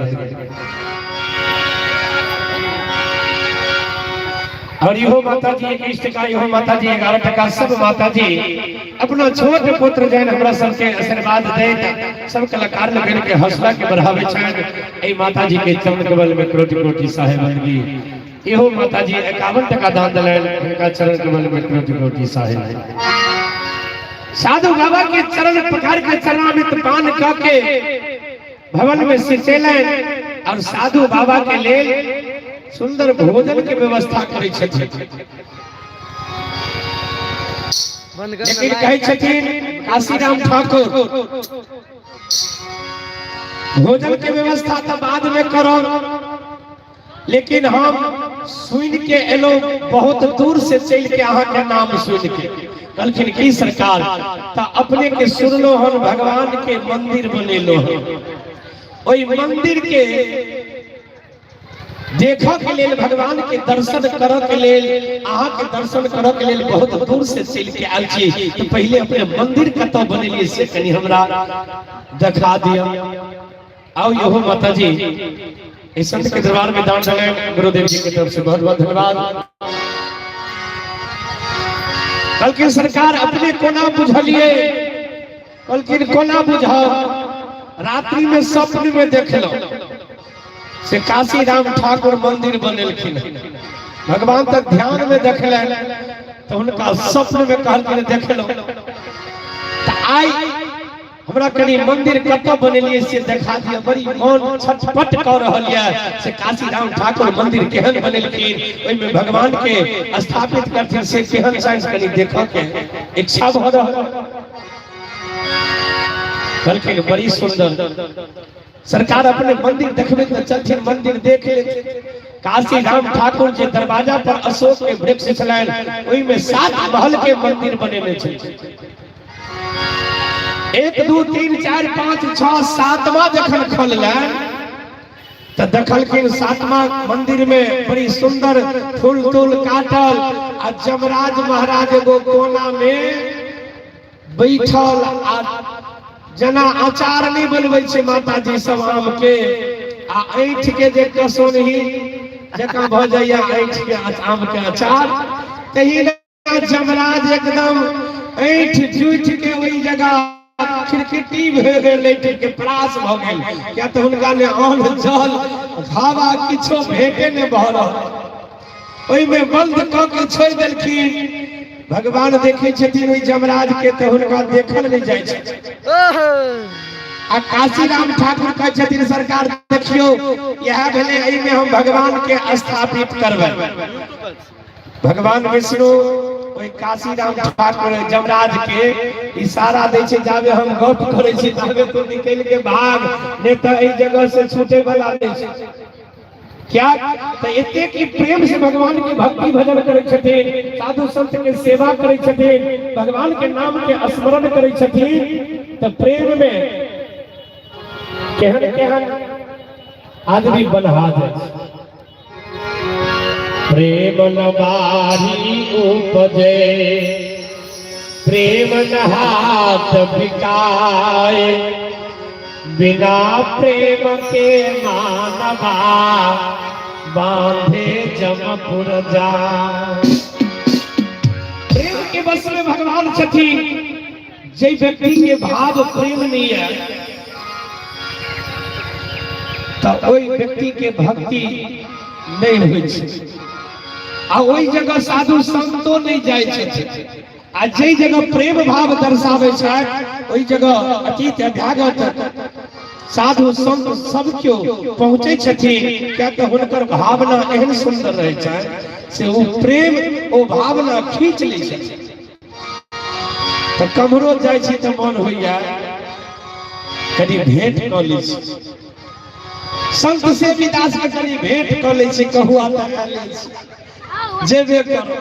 और इहो माता जी 21 टका, इहो माता जी 11 टका, सब माता जी अपना छोट पुत्र जैन हमरा सबके आशीर्वाद दैत सब कलाकार लोगन के हौसला के बढ़ावे छनि। एहि माता जी के चरण कमल में करोटि करोटि साहेब बंदगी। इहो माता जी 51 टका दान दिलनि, हुनका चरण कमल में करोटि करोटि साहेब। साधु बाबा के चरण पकड़ के चरणामृत पान क के भवन में सिंचेलनि और साधु बाबा के लेल सुंदर भोजन के व्यवस्था करै छथिन। बंद कर लेकिन कहै छथिन काशीराम ठाकुर भोजन के व्यवस्था तो बाद में करो, लेकिन हम सुन के एलो बहुत दूर से चल के अहाँ के नाम सुन के। कहलखिन की सरकार त अपने के सुनलो हन भगवान के मंदिर बनेलो हन, ओहि मंदिर के देखऽ के लेल भगवान के दर्शन करऽ के लेल अहाँ के दर्शन करऽ के लेल बहुत दूर से चल के आयल छी, तो पहिले अपने मंदिर कतऽ बनेलियै से कनि हमरा देखा दिअ। आओ इहो माता जी इस संत के दरबार में दान डाले गुरुदेव जी की तरफ से बहुत बहुत धन्यवाद। कहलखिन सरकार अपने कोना बुझलिए? कहलखिन कोना बुझब, रात्रि में स्वप्न में देखलो से काशी राम ठाकुर मंदिर बनेलखिन। भगवान तक ध्यान में देखलनि तऽ हुनका स्वप्न में कहलखिन देखलहुँ। तऽ आइ हमरा कनि मंदिर कतऽ बनेलियै से देखा दिअ, बड़ी मन छटपट कऽ रहल यऽ से काशीराम ठाकुर मंदिर केहन बनेलखिन, ओहिमे भगवान के स्थापित करथिन से केहन छनि, कनि देखऽ के इच्छा भऽ रहल। कहलखिन बड़ी सुंदर सरकार अपने मंदिर देखबे तऽ चलथिन मंदिर देख लेथिन। काशीराम ठाकुर जे दरवाजा पर अशोक के वृक्ष छलनि ओहिमे 7 महल के मंदिर बनेने छलखिन। 1 2 3 4 5 6 7वां जखन खोललनि तऽ देखलखिन 7वां मंदिर में बड़ी सुंदर फूल तूल काटल आ जमराज महाराज एगो कोना में बैठल आ जेना अचार नहीं बनबै छै माताजी सब आम के आ ऐंठ के जे कसोनही जकाँ भऽ जाइए ऐंठ के आम के अचार, तहिना जमराज एकदम ऐंठ जूठ के ओहि जगह खिड़खिटी भऽ गेल, ऐंठ के परास भऽ गेल, किया तऽ हुनका ने अन्न जल हवा किछो भेटे नहि भऽ रहल। ओहिमे बंद कऽ के छोड़ि देलखिन। भगवान देखै छथिन ओहि जमराज के तऽ हुनका देखल नहि जाइ छै। आ काशीराम ठाकुर कहै छथिन सरकार देखियौ इएह भेलै, एहिमे हम भगवान के स्थापित करबै। भगवान विष्णु ओहि काशीराम ठाकुर जमराज के इशारा दै छै, जाबे हम गप करै छी ताबे तू निकलि के भाग, नहि तऽ एहि जगह से छूटे वाला नहि छै। क्या तो एते की प्रेम से भगवान के भक्ति भजन करै छथिन, साधु संत के सेवा करै छथिन, भगवान के नाम के स्मरण करै छथिन, तो प्रेम में केहन केहन आदमी बन्हा जाय छै। प्रेम न बारी उपजे, प्रेम न हाथ बिकाए, बिना प्रेम के मानवा बांधे जमपुर जाए। प्रेम के बस में भगवान छथिन। जे व्यक्ति के भाव प्रेम नहीं है तो ओहि व्यक्ति के भक्ति नहीं होइ छै आ ओहि जगह साधु संतो नहीं जाइ छथिन। आ जे जगह प्रेम भाव दर्शाबै छथि ओहि जगह अतीत अभ्यागत साधु संत सब केओ पहुँचै छथिन, किया तऽ हुनकर भावना एहन सुंदर रहै छनि से ओ प्रेम ओ भावना खींच लै छथिन। तऽ कम्हरो जाइ छी तऽ मन होइया कनि भेंट कऽ लै छी, संत से विदास के कनि भेंट कऽ लै छी, कहुआ तऽ आयल छी जेबे करो।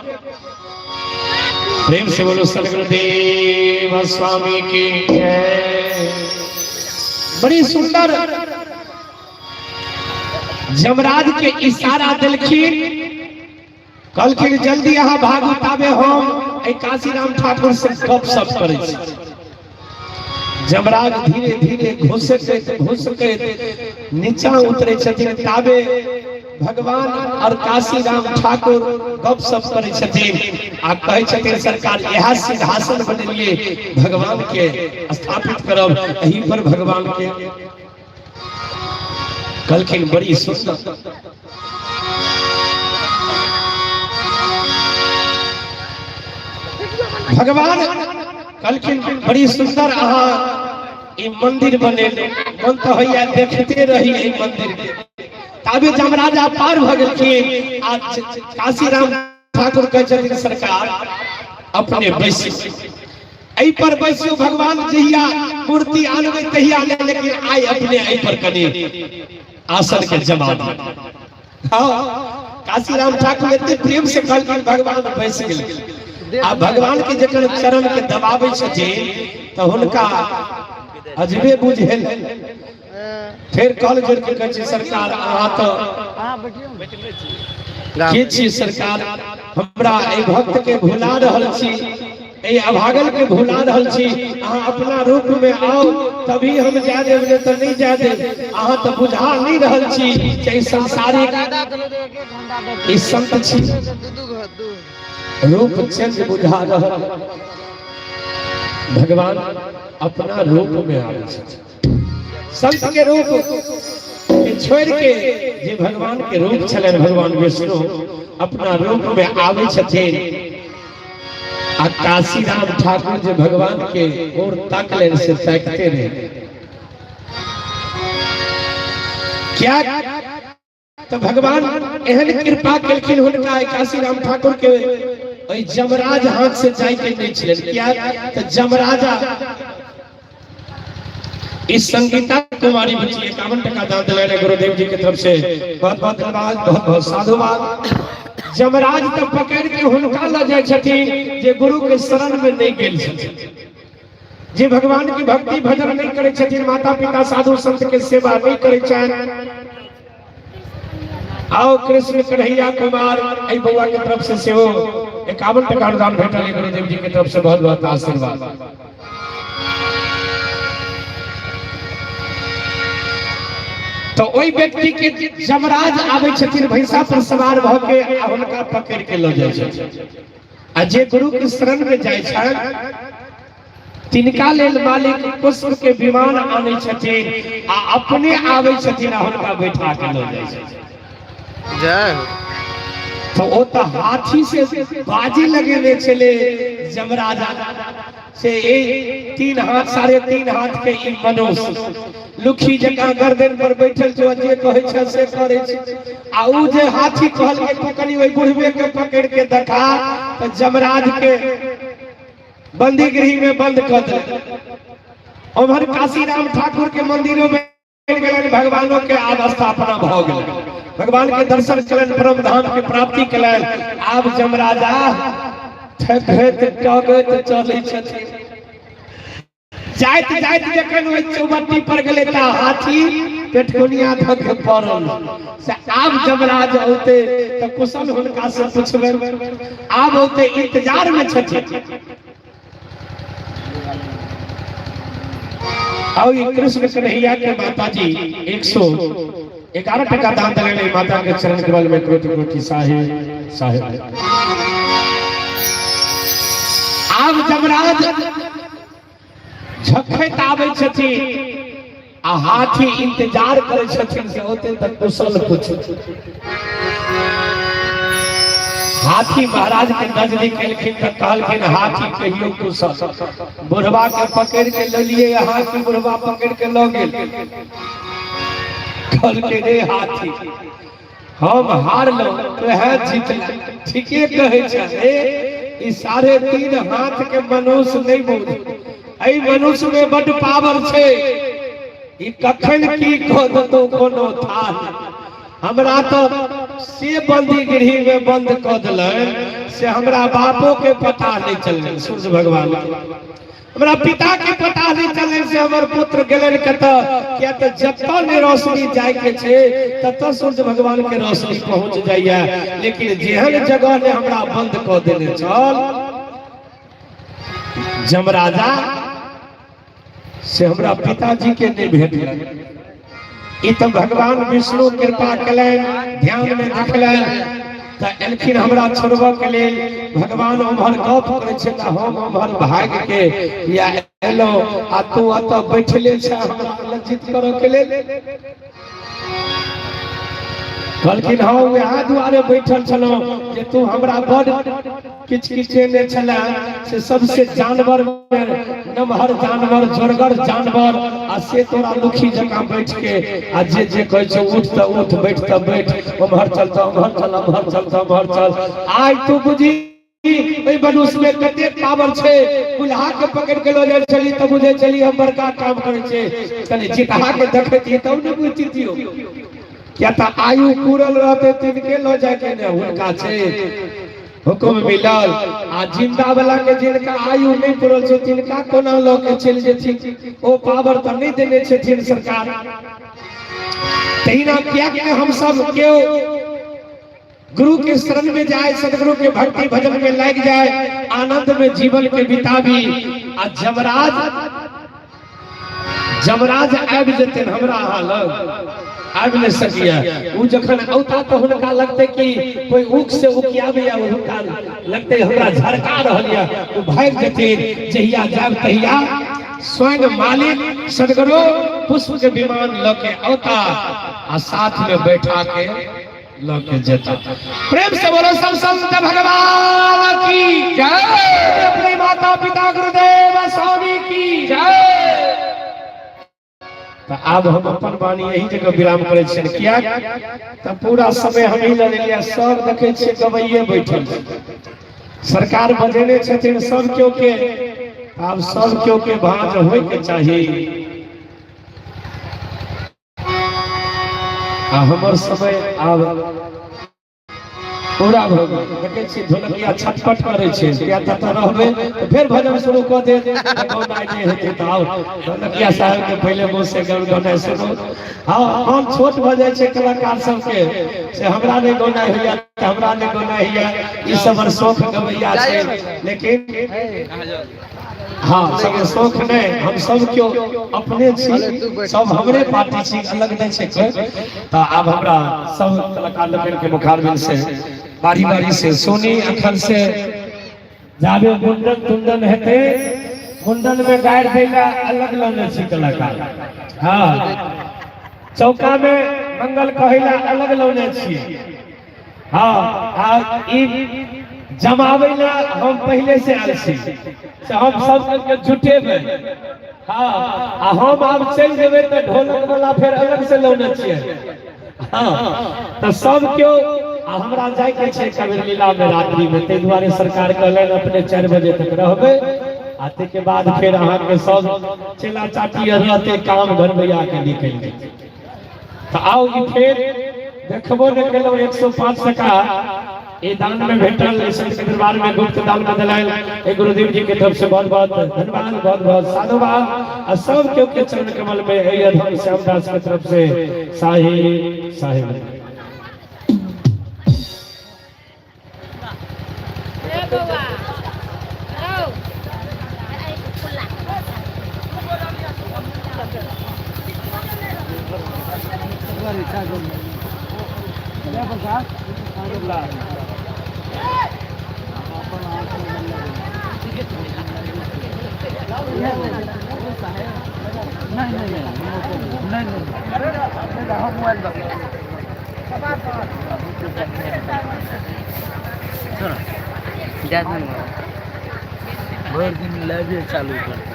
प्रेम से बोलो सदगुरुदेव स्वामी की जय। बड़ी सुंदर जमराज के इशारा देलखिन, कहलखिन जल्दी अहाँ भागू ताबे हम एहि काशीराम ठाकुर से गप सप करै छी। जमराज धीरे धीरे घुसकैत घुसकैत नीचा उतरै छथिन, ताबे भगवान और काशीराम ठाकुर गप सप करै छथिन आ कहै छथिन सरकार इएह सिंहासन बनेलिए भगवान के स्थापित करब, एही पर भगवान के। कहलखिन बड़ी सुंदर। भगवान कहलखिन बड़ी सुंदर अहाँ ई मंदिर बनेले, मन तऽ होइया देखते रही एहि मंदिर के। ताबे जमराजा पार भऽ गेलखिन आ काशीराम ठाकुर कहै छथिन सरकार अपने बैसी, एहि पर बैसियो भगवान जहिया मूर्ति आनबै तहिया नहि, लेकिन आइ अपने एहि पर कनि आसन के जमा दी। हाँ, काशीराम ठाकुर एते प्रेम से कहलखिन भगवान बैस गेलखिन आ भगवान के जखन चरण के दबाबै छथिन तऽ हुनका अजबे बुझेल। फेर कल जोड़ के कहै छै सरकार अहाँ तऽ के छी सरकार, हमरा एहि भक्त के भुला रहल छी, एहि अभागल के भुला रहल छी, अहाँ अपना रूप में आओ तभी हम जा देब, नहीं तऽ नहीं जा देब। अहाँ तऽ बुझा नहीं रहल छी जे ई संसारिक ई संत छी, रूप चेंज बुझा रहल। भगवान अपना रूप में आबै छथिन, संत के रूप के छोड़ के जे भगवान के रूप छलनि भगवान विष्णु अपना रूप में आबै छथिन। आ काशीराम ठाकुर जे भगवान के ओर ताकलनि से ताकते रहे। क्या तो भगवान एहन कृपा केलखिन हुनका काशीराम ठाकुर के ओहि जमराज हाथ से जाय के नहीं छलनि। किया तो जमराजा इस संगीता कुमारी बच्ची 51 टका दान दिलाने गुरुदेव जी की तरफ से बहुत बहुत धन्यवाद, बहुत बहुत साधुवाद। जमराज तो पकड़ के हुनका ल जाय छथिन जे गुरु के शरण में नहीं गेल छथिन, जे भगवान की भक्ति भजन नहीं करे छथिन, माता पिता साधु संत के सेवा नहीं करे छथिन। आओ कृष्ण कन्हैया कुमार एहि बौआ के तरफ से सेहो 51 टका अनुदान भेटल गुरुदेव जी के तरफ से बहुत बहुत आशीर्वाद। तो ओहि व्यक्ति के जमराज आबै छथिन भैंसा पर सवार भऽ के आ हुनका पकड़ के लऽ जाइ छथिन। आ जे गुरु के शरण में जाइ छनि तिनका लेल मालिक पुष्प के विमान आनै छथिन आ अपने आबै छथिन आ हुनका बैठा के लऽ जाइ छथिन। जय हो। तो ओ तऽ हाथी से बाजी लगेने छलै जमराजा से, ए 3 हाथ 3.5 हाथ के ई मनुष्य लुखी जकाँ गर्दन पर बैठल छौ, जे कहै छै से करै छै। आ ऊ जे हाथी कहलकै तू कनि ओहि बुढ़बे के पकड़ के देखा, तऽ जमराज के बंदी गृह में बंद कऽ देलक। उम्हर काशीराम ठाकुर के मंदिरों में गेलनि, भगवानों के आब स्थापना भऽ गेल, भगवान के दर्शन केलनि, परम धाम के प्राप्ति केलनि। आब जमराजा ठकैत टगैत चलै छथिन। जाइत जाइत जखन ओहि चौबट्टी पर गेलै तऽ हाथी पेटकोनिया धऽ के पड़ल। से आब जमराज औते तऽ कुशल हुनका से पुछबै, आब औते इंतजार में छथिन। और ये कृष्ण कन्हैया के माता जी 111 टका दान दिले माता के चरण कमल में कोटि कोटि साहेब साहेब। आब जमराज झखैत आबै छथिन आ हाथी इंतजार करै छथिन से होते तक कुशल पूछ। हाथी महाराज के नजदीक एलखिन तऽ कहलखिन हाथी कहियो कुशल, बुढ़वा के पकड़ के लऽ लिए हाथी, बुढ़वा पकड़ के लऽ गेल। कहलकै रे हाथी हम हारलहुँ तोहे जीतल, ठीके कहै छै रे, ई 3.5 हाथ के मनुष्य नहीं बुझ, एहि मनुष्य में बड पावर छै, ई कखन की कऽ देतौ कोनो थाह नहि। हमरा तऽ से बंदी गृह में बंद कऽ देलनि से हमरा बापो के पता नहीं चललै, सूर्य भगवान के हमरा पिता के पता नहीं चललै से हमर पुत्र गेलनि कतऽ, किया तऽ जतऽ ने रोशनी जाय के छै ततऽ सूर्य भगवान के रोशनी पहुंच जाइए, लेकिन जेहन जगह ने हमरा बंद कऽ देने छल जमराजा से हमरा पिताजी के नहीं भेटलनि। ई तऽ भगवान विष्णु कृपा केलनि, ध्यान में देखलनि तऽ एलखिन हमरा छोड़बऽ के लेल। भगवान उम्हर गप करै छै तऽ हम उम्हर भागि के या एलहुँ आ तू एतऽ बैठले छै हमरा लज्जित करऽ के लेल। कहलखिन हँ वएह दुआरे बैठल छलहुँ जे तू हमरा बड किचकिचेने छले से सबसे जानवर में नमहर जानवर, जोरगर जानवर, आ से तोरा लुखी जकाँ बैठ के आ जे जे कहै छै उठ तऽ उठ, बैठ तऽ बैठ, उम्हर चल तऽ उम्हर चल, उम्हर चल तऽ उम्हर चल। आइ तू बुझी एहि मनुष्य में कतेक पावर छै। कुल्हा के पकड़ के लऽ जाइ छली तऽ बुझै छली हम बड़का काम करै छै, कनि जितहा के देखैत तब ने बुझतियो, किया तऽ आयु पूरल रहते तिनके लऽ जायके ने हुनका छै हुकुम मिलल। आ जिंदा वाला के जिनका आयु नहीं पूरल छै तिनका कोना लऽ के चलि जेथिन, ओ पावर तऽ नहीं देने छथिन सरकार। तहिना कियाक ने हम सब केओ गुरु के शरण में जाए, सदगुरु के भक्ति भजन में लग जाए, आनंद में जीवन के बिताबी। आ जमराज जमराज आबि जेतै हमरा अहाँ लग आबि नहि सकिए। ओ जखन औता तऽ हुनका लगतै कि कोई ऊख से उकियाबैया, हुनका लगतै हमरा झरका रहल यऽ, ओ भागि जेथिन। जहिया जायब तहिया स्वयं मालिक सदगुरु पुष्प के विमान लऽ के औता आ साथ में बैठा के लऽ के जेता। प्रेम से बोलो सब संत भगवान की जय। अपने माता पिता गुरुदेव स्वामी की जय। तऽ आब हम अपन वाणी एही जगह विराम करै छियनि, किया तऽ पूरा समय हम ही लऽ लेलियै। सब देखै छियै गबैये बैठल छै, सरकार बजेने छथिन सब केओ के, आब सब केओ के भाँज होय के चाही। आ हमर समय आब पूरा भऽ गेल। देखै छियै ढोलकिया छटपट करै छै, किया तऽ एतऽ रहबै तऽ फेर भजन शुरू कऽ देत, तऽ गौनाइ नहि हेतै। तऽ आउ ढोलकिया साहेब के पहिले मुँह से गौनाइ सुनू। हँ, मन छोट भऽ जाइ छै कलाकार सबके, से हमरा नहि गौनाइ होइया तऽ हमरा नहि गौनाइ होइया, ई सब हमर शौख गबैया छै। लेकिन हँ, सगे शौख नहि, हम सब केओ अपने छी, सब हमरे पार्टी छी, अलग नहि छै कोइ। तऽ आब हमरा सब कलाकार लोकनि के मुखारबिंद से बारी बारी से सोनी अखन से जाबे मुंडन तुंडन हेतै, मुंडन में गारि दै लए अलग लौने छी कलाकार। हँ, चौका में मंगल कहै लए अलग लौने छी। हँ, आ ई जमाबै लए हम पहिले से आयल छी, से हम सब के जुटेबै। हँ, आ हम आब चलि जेबै तऽ ढोलक वाला फेर अलग से लौने छियै। हँ, तऽ सब केओ, आ हमरा जायके छै कबीर लीला में रात्रि में, ताहि दुआरे सरकार कहलनि अपने 4 बजे तक रहबै, आ ताहिके बाद फेर अहाँके सब चेला चाटी रहते, काम घरबैया के निकलि जेतै। तऽ आउ, ई फेर देखबो नहि केलहुँ। 105 टका ई दान में भेटल, संत के दरबार में गुप्त दान में देलनि। ए गुरुदेव जी के तरफ से बहुत बहुत धन्यवाद, बहुत बहुत साधुवाद, आ सब केओ के चरण कमल में एहि अधम श्यामदास के तरफ से साही साहिब। भरि दिन लाइवे चालू करतै।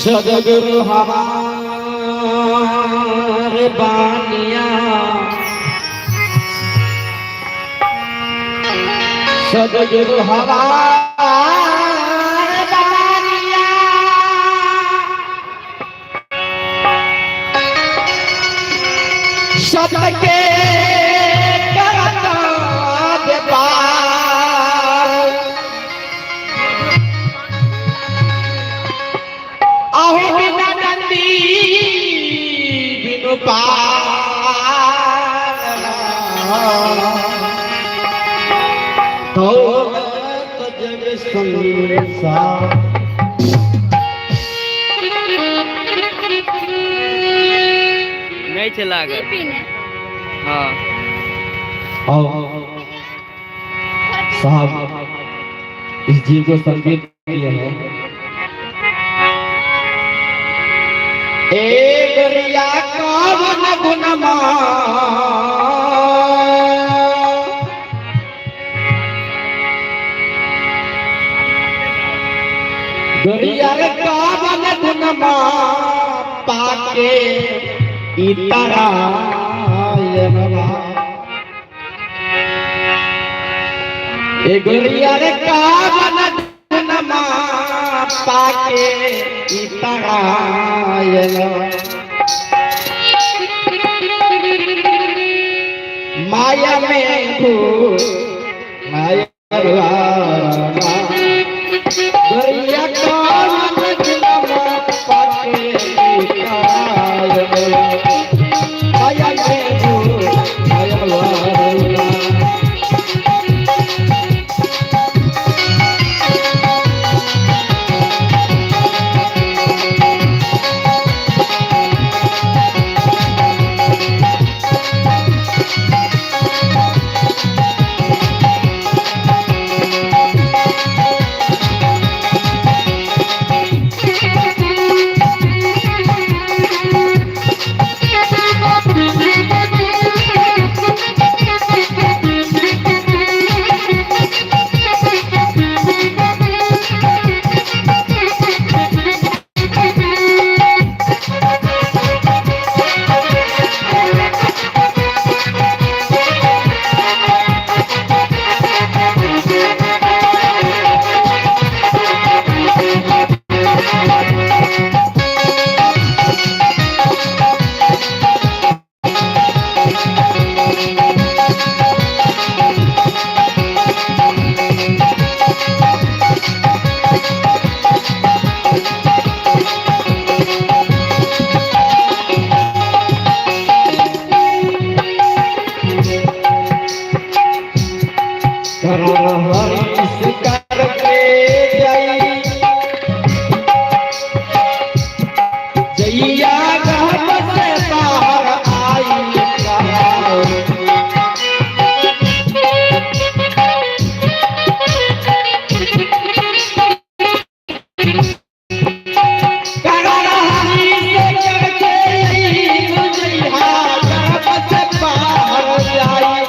सदगुरु हमार बानिया, सदगुरु हमार बानिया, सबके करता व्यापार, अहो बिना नंदी बिनु पार, दौलत जग संसार। नहि छै लागल। हाँ। आओ साहब इस जीव को संगीत दिए हैं। ए गोरिया कवन गुनमा गोरिया रे कवन गुनमा पाके इतरायनवा। ए गोरिया रे कवन गुनमा पाके इतरायनवा। माया में भू माया गोरिया कवन गुनमा पाके इतरायनवा। माया में भू माया। करके जई जैया गर्भ से बाहर आई। करके जैया गर्भ से बाहर आई।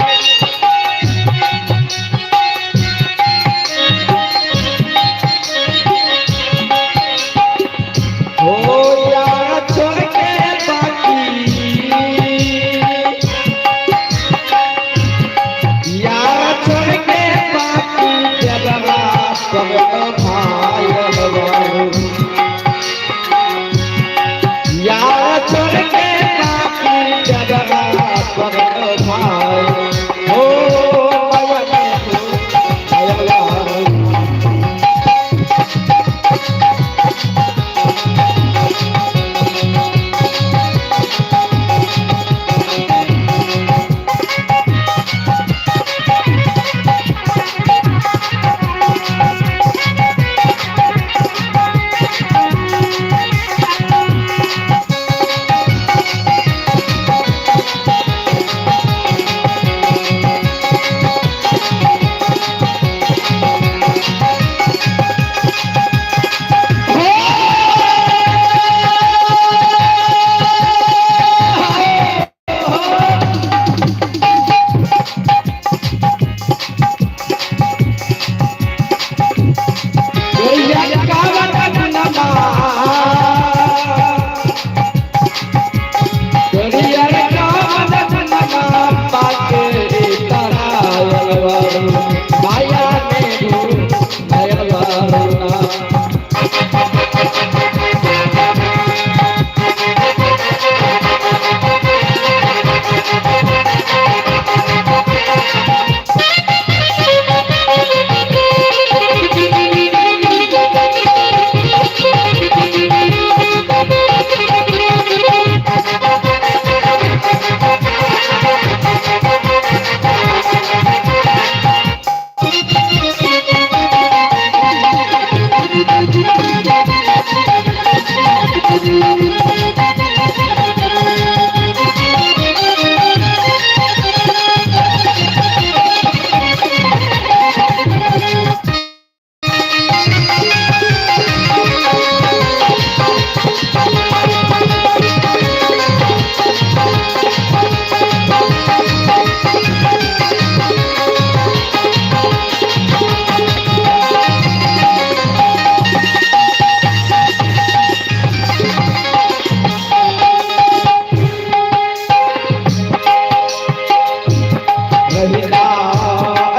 रहिला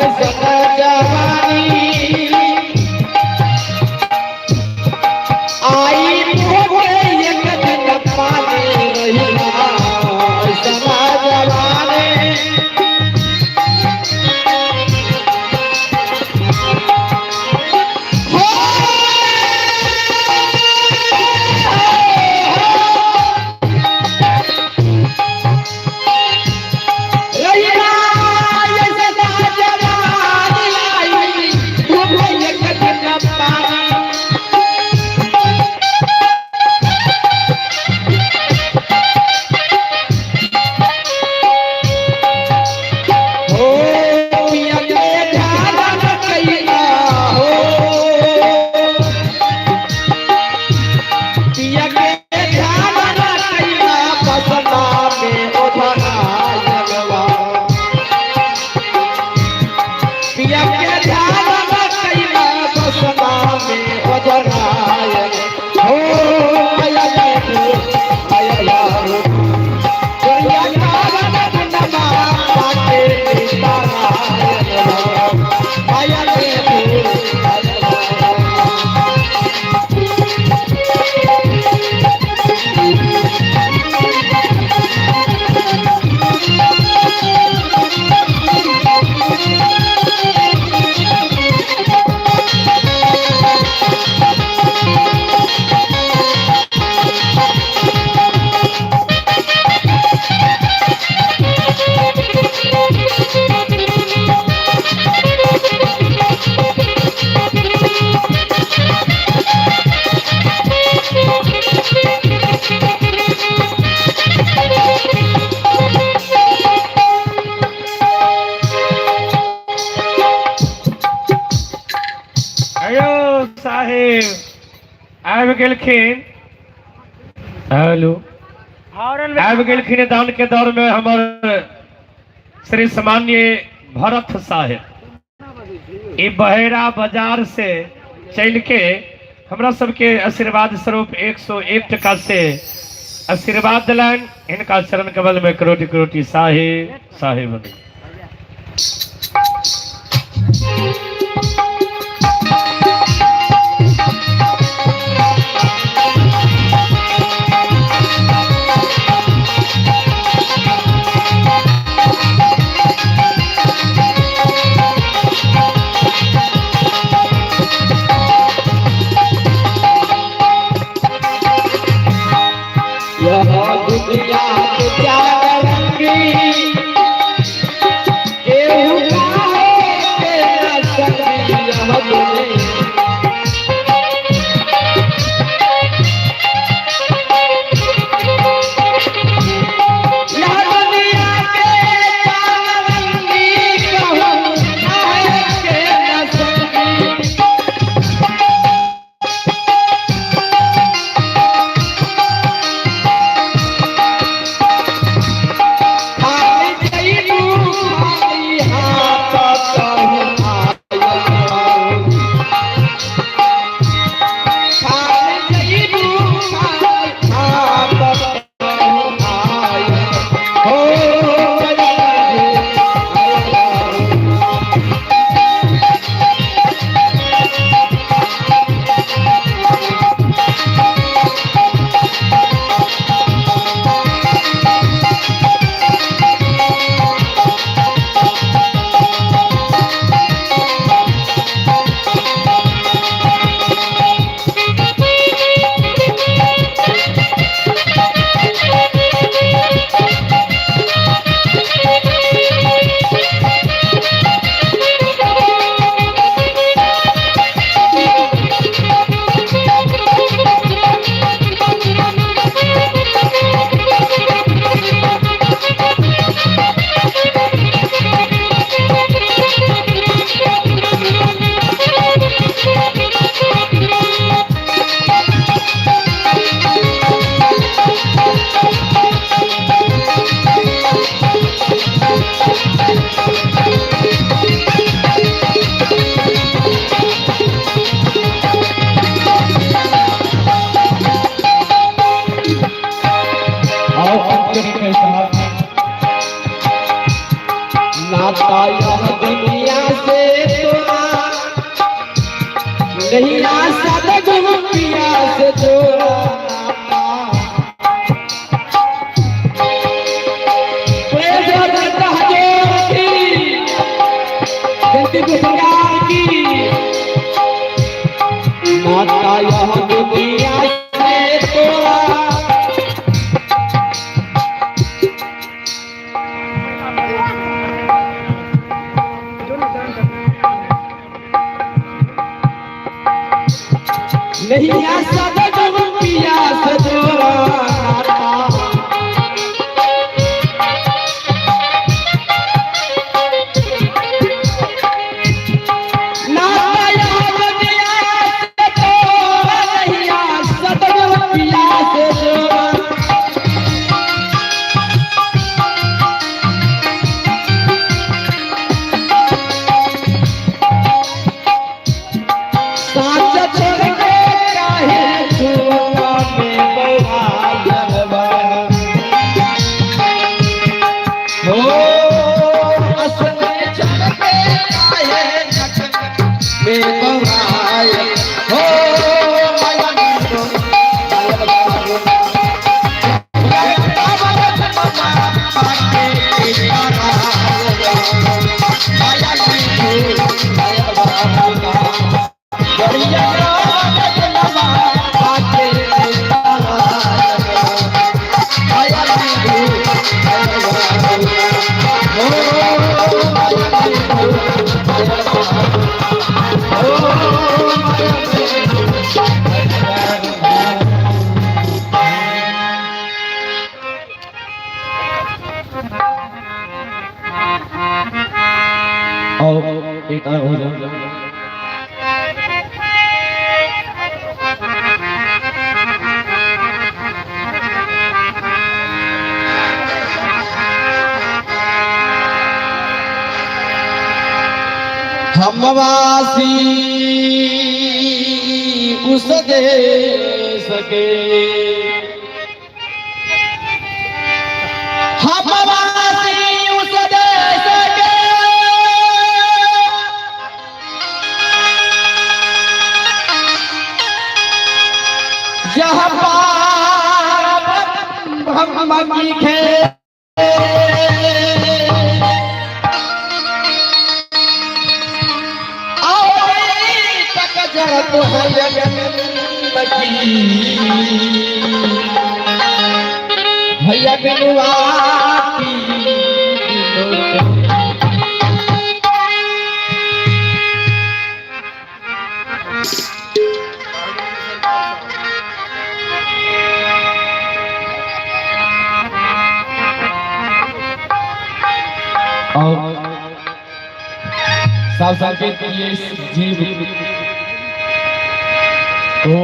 ऐसन जवानी आई मुझे एक दिन पानी रहिला ऐसन जवानी। रहिला ऐसन जवानी आई मुझे एक दिन पानी। हो पिया के ध्यान कैला हो, पिया के ध्यान कैला बसना में ओढ़ना पिया के ध्यान कैला बसना में ओढ़ना हो। माया माया अयो साहेब आबि गेलखिन। हेलो, आबि गेलखिन दान के दौर में हमर श्री सामान्य भरत साहेब ई बहेरा बाजार से चल के हमरा सबके आशीर्वाद स्वरूप 101 टका से आशीर्वाद दिलनि। हिनका चरण कमल में करोटि करोटि साहेब साहेब। यह दुनिया के चार रंगी केहू काहे के न संगी यह दुनिया। यह दुनिया के चार रंगी कहू काहे के न संगी। खाली जइबू खाली हाथ कहूँ आयल। खाली जइबू खाली हाथ कहूँ आयल। हो आयल। आओ अंतिम के साथ नाता यह दुनिया से तोड़ा, नहीं आशा सदगुरु पिया से जोड़ा नाता। प्रेम से जनता हजूर की, जयंती सरकार की। नाता यह दुनिया से तोड़ा, नहीं आशा सदगुरु पिया से जोड़ा नाता। नाता यह दुनिया से तोड़ा, नहीं आशा सदगुरु पिया से जोड़ा। साँच छोड़ के काहे झूठा में बवायल बा। हो असल छोड़ के काहे झूठ में बवायल। हो माया नीरो, माया बाबू। माया नीरो, माया बाबू। और एक और हो जाए। हम वासी उस देश के, हम वासी उस देश के, जहाँ पार ब्रह्म की खेल। तक जगत है जगन की, भैया बिनुआ की। और साफ संकेत किए इस जीव को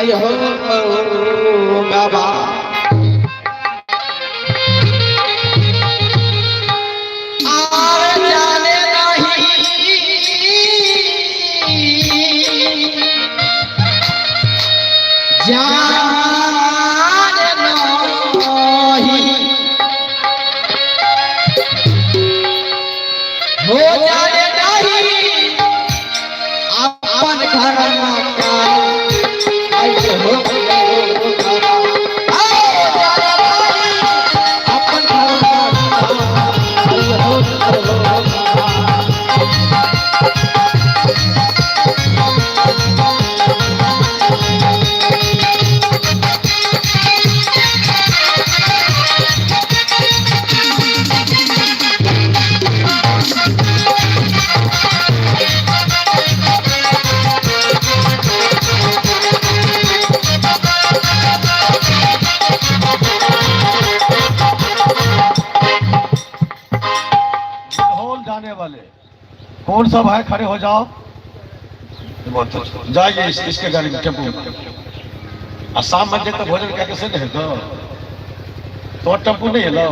हो बाबा are जाने नहीं, जाने नहीं, हो जाने नहीं अपन घर मकान। हो सब भाई खड़े हो जाओ। बहुत अच्छा। जाइए इसके गाड़ी में, टेम्पू में। आ शाम में जेते भोजन कए के से नहीं हेतौ? तोहर टेम्पू नहीं एलौ?